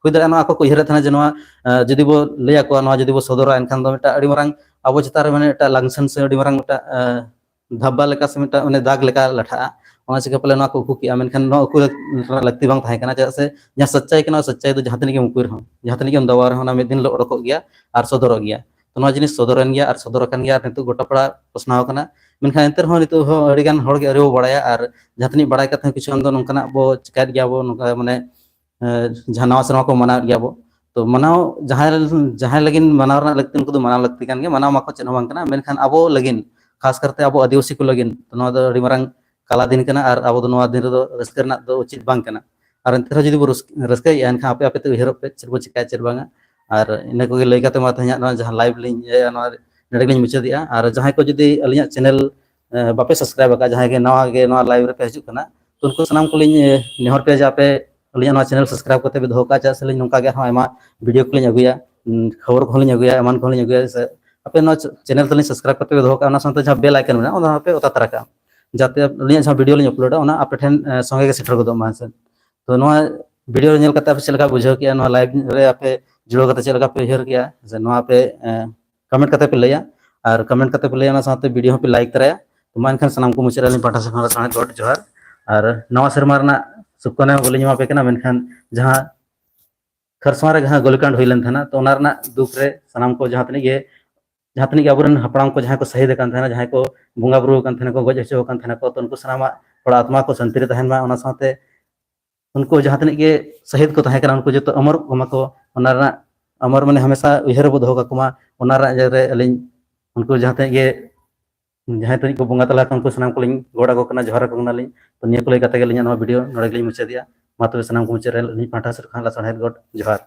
ᱦᱩᱭ ᱫᱟᱲᱮᱭᱟᱜᱼᱟ ᱱᱚᱣᱟ ᱟᱠᱚ ᱠᱚ ᱩᱭᱦᱟᱹᱨᱮᱫ ᱛᱟᱦᱮᱱᱟ ᱡᱮ ᱱᱚᱣᱟ ᱟᱸ, ᱡᱩᱫᱤ ᱵᱚ ᱞᱟᱹᱭ ᱟᱠᱚᱣᱟ, ᱱᱚᱣᱟ ᱡᱩᱫᱤ ᱵᱚ ᱥᱚᱫᱚᱨᱟ, ᱮᱱᱠᱷᱟᱱ ᱫᱚ ᱢᱤᱫᱴᱟᱝ ᱟᱹᱰᱤ ᱢᱟᱨᱟᱝ ᱟᱵᱚ ᱪᱮᱛᱟᱱ ᱨᱮ ᱢᱟᱱᱮ ᱢᱤᱫᱴᱟᱝ ᱞᱟᱝᱥᱮᱱ ᱥᱮ ᱟᱹᱰᱤ ᱢᱟᱨᱟᱝ ᱢᱤᱫᱴᱟᱝ ᱟᱸ, ᱫᱷᱟᱵᱵᱟ ᱞᱮᱠᱟ ᱥᱮ ᱢᱤᱫᱴᱟᱝ ᱚᱱᱮ ᱫᱟᱜᱽ ᱞᱮᱠᱟ ᱞᱟᱴᱷᱟᱜᱼᱟ᱾ ᱚᱱᱟ ᱪᱤᱠᱟᱹ ᱯᱟᱞᱮ ᱱᱚᱣᱟ ᱠᱚ ᱩᱠᱩ ᱠᱮᱜᱼᱟ, ᱢᱮᱱᱠᱷᱟᱱ ᱱᱚᱣᱟ ᱩᱠᱩ ᱞᱟᱹᱠ-, ᱨᱮᱱᱟᱜ ᱞᱟᱹᱠᱛᱤ ᱵᱟᱝ ᱛᱟᱦᱮᱸ ᱠᱟᱱᱟ, ᱪᱮᱫᱟᱜ ᱥᱮ ᱡᱟᱦᱟᱸ ᱥᱟᱪᱪᱟᱭ ᱠᱟᱱᱟ, ᱥᱟᱪᱪᱟᱭ ᱫᱚ ᱡᱟᱦᱟᱸ ᱛᱤᱱᱟᱹᱜ ᱜᱮᱢ ᱩᱠᱩᱭ ᱨᱮᱦᱚᱸ, ᱡᱟᱦᱟᱸ ᱛᱤᱱᱟᱹᱜ ᱜᱮᱢ ᱫᱟᱵᱟᱣ ᱨᱮᱦᱚᱸ, ᱚᱱᱟ ᱢᱤᱫ ᱫᱤᱱ ᱦᱤᱞᱳᱜ ᱚᱰᱚᱠᱚᱜ ᱜᱮᱭᱟ ᱟᱨ ᱥᱚᱫᱚᱨᱚᱜ ᱜᱮᱭᱟ᱾ ᱛᱚ ᱱᱚᱣᱟ ᱡᱤᱱᱤᱥ ᱥᱚᱫᱚᱨ ᱮᱱ ᱜᱮᱭᱟ ᱟᱨ ᱥᱚᱫᱚᱨ ᱟᱠᱟᱱ ᱜᱮᱭᱟ ᱟᱨ ᱱᱤᱛᱚᱜ ᱜᱚᱴᱟ ᱯᱟᱲᱟ ᱯᱟᱥᱱᱟᱣ ᱟᱠᱟᱱᱟ᱾ ᱢᱮᱱᱠᱷᱟᱱ ᱮᱱᱛᱮ ᱨᱮᱦᱚᱸ ᱱᱤᱛᱚᱜ ᱦᱚᱸ ᱟᱹᱰᱤ ᱜᱟᱱ ᱦᱚᱲ ᱜᱮ ᱟᱹᱣᱨᱤ ᱵᱚ ᱵᱟᱲᱟᱭᱟ, ᱟᱨ ᱡᱟᱦᱟᱸ ᱛᱤᱱᱟᱹᱜ ᱵᱟᱲᱟᱭ ᱠᱟᱛᱮ ᱦᱚᱸ ᱠᱤᱪᱷᱩ ᱜᱟᱱ ᱫᱚ ᱱᱚᱝᱠᱟᱱᱟᱜ ᱵᱚ ᱪᱤᱠᱟᱹᱭᱮᱫ ᱜᱮᱭᱟ ᱵᱚ, ᱱᱚᱝᱠᱟ ᱢᱟᱱᱮ, ᱮ, ᱡᱟᱦᱟᱸ ᱱᱟᱣᱟ ᱥᱮᱨᱢᱟ ᱠᱚ ᱢᱟᱱᱟᱣᱮᱫ ᱜᱮᱭᱟ ᱵᱚ᱾ ᱛᱚ ᱢᱟᱱᱟᱣ ᱡᱟᱦᱟᱸᱭ, ᱡᱟᱦᱟᱸᱭ ᱞᱟᱹᱜᱤᱫ ᱢᱟᱱᱟᱣ ᱨᱮᱱᱟᱜ ᱞᱟᱹᱠᱛᱤ, ᱩᱱᱠᱩ ᱫᱚ ᱢᱟᱱᱟᱣ ᱞᱟᱹᱠᱛᱤ ᱠᱟᱱ ᱜᱮᱭᱟ, ᱢᱟᱱᱟᱣ ᱢᱟᱠᱚ, ᱪᱮᱫ ᱦᱚᱸ ᱵᱟᱝ ᱠᱟᱱᱟ᱾ ᱢᱮᱱᱠᱷᱟᱱ ᱟᱵᱚ ᱞᱟᱹᱜᱤᱫ, ᱠᱷᱟᱥ ᱠᱟᱨᱛᱮ ᱟᱵᱚ ᱟᱹᱫᱤᱵᱟᱹᱥᱤ ᱠᱚ ᱞᱟᱹᱜᱤᱫ ᱱᱚᱣᱟ ᱫᱚ ᱟᱹᱰᱤ ᱢᱟᱨᱟᱝ ᱠᱟᱞᱟ ᱫᱤᱱ ᱠᱟᱱᱟ, ᱟᱨ ᱟᱵᱚ ᱫᱚ ᱱᱚᱣᱟ ᱫᱤᱱ ᱨᱮᱫᱚ ᱨᱟᱹᱥᱠᱟᱹ ᱨᱮᱱᱟᱜ ᱫᱚ ᱩᱪᱤᱛ ᱵᱟᱝ ᱠᱟᱱᱟ᱾ ᱟᱨ ᱮᱱᱛᱮ ᱨᱮᱦᱚᱸ ᱡᱩᱫᱤ ᱵᱚ ᱨᱟᱹᱥ-, ᱨᱟᱹᱥᱠᱟᱹᱭᱮᱫᱼᱟ, ᱮᱱᱠᱷᱟᱱ ᱟᱯᱮ ᱟᱯᱮ ᱛᱮ ᱩᱭᱦᱟᱹᱨᱚᱜ ᱯᱮ ᱪᱮᱫ ᱵᱚ ᱪᱤᱠᱟᱹᱭᱟ ᱪᱮᱫ ᱵᱟᱝᱟ᱾ ᱟᱨ ᱤᱱᱟᱹ ᱠᱚᱜᱮ ᱞᱟᱹᱭ ᱠᱟᱛᱮ ᱢᱟ ᱛᱮᱦᱮᱧᱟᱜ ᱱᱚᱣᱟ ᱡᱟᱦᱟᱸ live ᱞᱤᱧ ᱤᱭᱟᱹᱭᱟ, ᱱᱚᱣᱟ ᱱᱚᱰᱮ ᱜᱮᱞᱤᱧ ᱢᱩᱪᱟᱹᱫᱮᱜᱼᱟ᱾ ᱟᱨ ᱡᱟᱦᱟᱸᱭ ᱠᱚ ᱡᱩᱫᱤ ᱟᱹᱞᱤᱧᱟᱜ channel, ᱮ, ᱵᱟᱯᱮ subscribe ᱟᱠᱟᱫ, ᱡᱟᱦᱟᱸᱭ ᱜᱮ ᱱᱟᱣᱟ ᱜᱮ ᱱᱚᱣᱟ live ᱨᱮᱯᱮ ᱦᱤᱡᱩᱜ ᱠᱟᱱᱟ, ᱛᱚ ᱩᱱᱠᱩ ᱥᱟᱱᱟᱢ ᱠᱚᱞᱤᱧ, ᱮ, ᱱᱮᱦᱚᱨ ᱯᱮᱭᱟ ᱡᱮ ᱟᱯᱮ ᱟᱹᱞᱤᱧᱟᱜ ᱱᱚᱣᱟ channel subscribe ᱠᱟᱛᱮ ᱯᱮ ᱫᱚᱦᱚ ᱠᱟᱜᱼᱟ, ᱪᱮᱫᱟᱜ ᱥᱮ ᱟᱹᱞᱤᱧ ᱱᱚᱝᱠᱟ ᱜᱮ ᱟᱨᱦᱚᱸ ᱟᱭᱢᱟ video ᱠᱚᱞᱤᱧ ᱟᱹᱜᱩᱭᱟ, ᱩᱸ, ᱠᱷᱚᱵᱚᱨ ᱠᱚᱦᱚᱸ ᱞᱤᱧ ᱟᱹᱜᱩᱭᱟ, ᱮᱢᱟᱱ ᱠᱚᱦᱚᱸ ᱞᱤᱧ ᱟᱹᱜᱩᱭᱟ᱾ ᱥᱮ ᱟᱯᱮ ᱱᱚᱣᱟ ch-, channel ᱛᱟᱹᱞᱤᱧ subscribe ᱠᱟᱛᱮ ᱯᱮ ᱫᱚᱦᱚ ᱠᱟᱜᱼᱟ, ᱚᱱᱟ ᱥᱟᱶᱛᱮ ᱡᱟᱦᱟᱸ bell icon ᱢᱮᱱᱟᱜᱼᱟ, ᱚᱱᱟ ᱦᱚᱸᱯᱮ ᱚᱛᱟ ᱛᱟᱨᱟ ᱠᱟᱜᱼᱟ, ᱡᱟᱛᱮ ᱟᱹᱞᱤᱧᱟᱜ ᱡᱟᱦᱟᱸ video ᱞᱤᱧ uploadᱟ, ᱚᱱᱟ ᱟᱯᱮ ᱴᱷᱮᱱ, ᱮ, ᱥᱚᱸᱜᱮ ᱜᱮ ᱥᱮᱴᱮᱨ ᱜᱚᱫᱚᱜ ᱢᱟ᱾ ᱦᱮᱸ ᱥᱮ? ᱛᱚ ᱱᱚᱣᱟ video ᱨᱮ ᱧᱮᱞ ᱠᱟᱛᱮ ᱟᱯᱮ ᱪᱮᱫ ᱞᱮᱠᱟ ᱵᱩᱡᱷᱟᱹᱣ ᱠᱮᱜᱼᱟ? ᱱᱚᱣᱟ live ᱨᱮ ᱟᱯᱮ ᱡᱩᱲᱟᱹᱣ ᱠᱟᱛᱮ ᱪᱮᱫ ᱞᱮᱠᱟ ᱯᱮ ᱩᱭᱦᱟᱹᱨ ᱠᱮᱜᱼᱟ? ᱥᱮ ᱱᱚᱣᱟ ᱯᱮ, ᱮ, comment ᱠᱟᱛᱮ ᱯᱮ ᱞᱟᱹᱭᱟ, ᱟᱨ comment ᱠᱟᱛᱮ ᱯᱮ ᱞᱟᱹᱭᱟ, ᱚᱱᱟ ᱥᱟᱶᱛᱮ video ᱦᱚᱸᱯᱮ like ᱛᱚᱨᱟᱭᱟ᱾ ᱛᱚ ᱢᱟ ᱮᱱᱠᱷᱟᱱ ᱥᱟᱱᱟᱢ ᱠᱚ ᱢᱩᱪᱟᱹᱫ ᱨᱮ ᱟᱹᱞᱤᱧ ᱯᱟᱦᱴᱟ ᱥᱮᱫ ᱠᱷᱚᱱ ᱥᱟᱱᱟᱢ ᱜᱚᱰ ᱡᱚᱦᱟᱨ᱾ ᱟᱨ ᱱᱟᱣᱟ ᱥᱮᱨᱢᱟ ᱨᱮᱱᱟᱜ ᱥᱩᱵᱷᱠᱟᱢᱚᱱᱟ ᱵᱟᱹᱞᱤᱧ ᱮᱢᱟ ᱯᱮ ᱠᱟᱱᱟ, ᱢᱮᱱᱠᱷᱟᱱ ᱡᱟᱦᱟᱸ ᱠᱷᱟᱨᱥᱚᱣᱟ ᱨᱮ ᱡᱟᱦᱟᱸ ᱜᱳᱞᱤᱠᱟᱱᱰ ᱦᱩᱭ ᱞᱮᱱ ᱛᱟᱦᱮᱱᱟ, ᱛᱚ ᱚᱱᱟ ᱨᱮᱱᱟᱜ ᱫᱩᱠ ᱨᱮ ᱥᱟᱱᱟᱢ ᱠᱚ ᱡᱟᱦᱟᱸ ᱛᱤᱱᱟᱹᱜ ᱜᱮ, ᱡᱟᱦᱟᱸ ᱛᱤᱱᱟᱹᱜ ᱜᱮ ᱟᱵᱚᱨᱮᱱ ᱦᱟᱯᱲᱟᱢ ᱠᱚ ᱡᱟᱦᱟᱸᱭ ᱠᱚ ᱥᱟᱹᱦᱤᱫ ᱟᱠᱟᱱ ᱛᱟᱦᱮᱱᱟ, ᱡᱟᱦᱟᱸᱭ ᱠᱚ ᱵᱚᱸᱜᱟ ᱵᱩᱨᱩ ᱟᱠᱟᱱ ᱛᱟᱦᱮᱱᱟ, ᱠᱚ ᱜᱚᱡ ᱦᱚᱪᱚ ᱟᱠᱟᱱ ᱛᱟᱦᱮᱱᱟ ᱠᱚ, ᱛᱚ ᱩᱱᱠᱩ ᱥᱟᱱᱟᱢᱟᱜ ᱛᱷᱚᱲᱟ ᱟᱛᱢᱟ ᱠᱚ ᱥᱟᱱᱛᱤ ᱨᱮ ᱛᱟᱦᱮᱱ ᱢᱟ᱾ ᱚᱱᱟ ᱥᱟᱶᱛᱮ ᱩᱱᱠᱩ ᱡᱟᱦᱟᱸ ᱛᱤᱱᱟᱹᱜ ᱜᱮ ᱥᱟᱹᱦᱤᱫ ᱠᱚ ᱛᱟᱦᱮᱸ ᱠᱟᱱᱟ, ᱩᱱᱠᱩ ᱡᱚᱛᱚ ᱚᱢᱚᱨᱚᱜ ᱢᱟ ᱠᱚ᱾ ᱚᱱᱟ ᱨᱮᱱᱟᱜ ᱚᱢᱚᱨ ᱢᱟᱱᱮ ᱦᱟᱢᱮᱥᱟ ᱩᱭᱦᱟᱹᱨ ᱨᱮᱵᱚ ᱫᱚᱦᱚ ᱠᱟᱠᱚ ᱢᱟ᱾ ᱚᱱᱟ ᱨᱮᱱᱟᱜ ᱤᱭᱟᱹ ᱨᱮ ᱟᱹᱞᱤᱧ ᱩᱱᱠᱩ ᱡᱟᱦᱟᱸ ᱛᱤᱱᱟᱹᱜ ᱜᱮ, ᱡᱟᱦᱟᱸᱭ ᱛᱤᱱᱟᱹᱜ ᱠᱚ ᱵᱚᱸᱜᱟ ᱛᱟᱞᱟ ᱟᱠᱟᱱ, ᱩᱱᱠᱩ ᱥᱟᱱᱟᱢ ᱠᱚᱞᱤᱧ ᱜᱚᱰ ᱟᱠᱚ ᱠᱟᱱᱟ, ᱡᱚᱦᱟᱨ ᱟᱠᱚ ᱠᱟᱱᱟᱞᱤᱧ᱾ ᱛᱚ ᱱᱤᱭᱟᱹ ᱠᱚ ᱞᱟᱹᱭ ᱠᱟᱛᱮ ᱜᱮ ᱟᱹᱞᱤᱧᱟᱜ ᱱᱚᱣᱟ video ᱱᱚᱰᱮ ᱜᱮᱞᱤᱧ ᱢᱩᱪᱟᱹᱫᱮᱜᱼᱟ᱾ ᱢᱟ ᱛᱚᱵᱮ ᱥᱟᱱᱟᱢ ᱠᱚ ᱢᱩᱪᱟᱹᱫ ᱨᱮ ᱟᱹᱞᱤᱧ ᱯᱟᱦᱴᱟ ᱥᱮᱫ ᱠᱷᱚᱱ ᱞᱟᱥᱟᱲᱦᱮᱫ ᱜᱚᱰ ᱡᱚᱦᱟᱨ᱾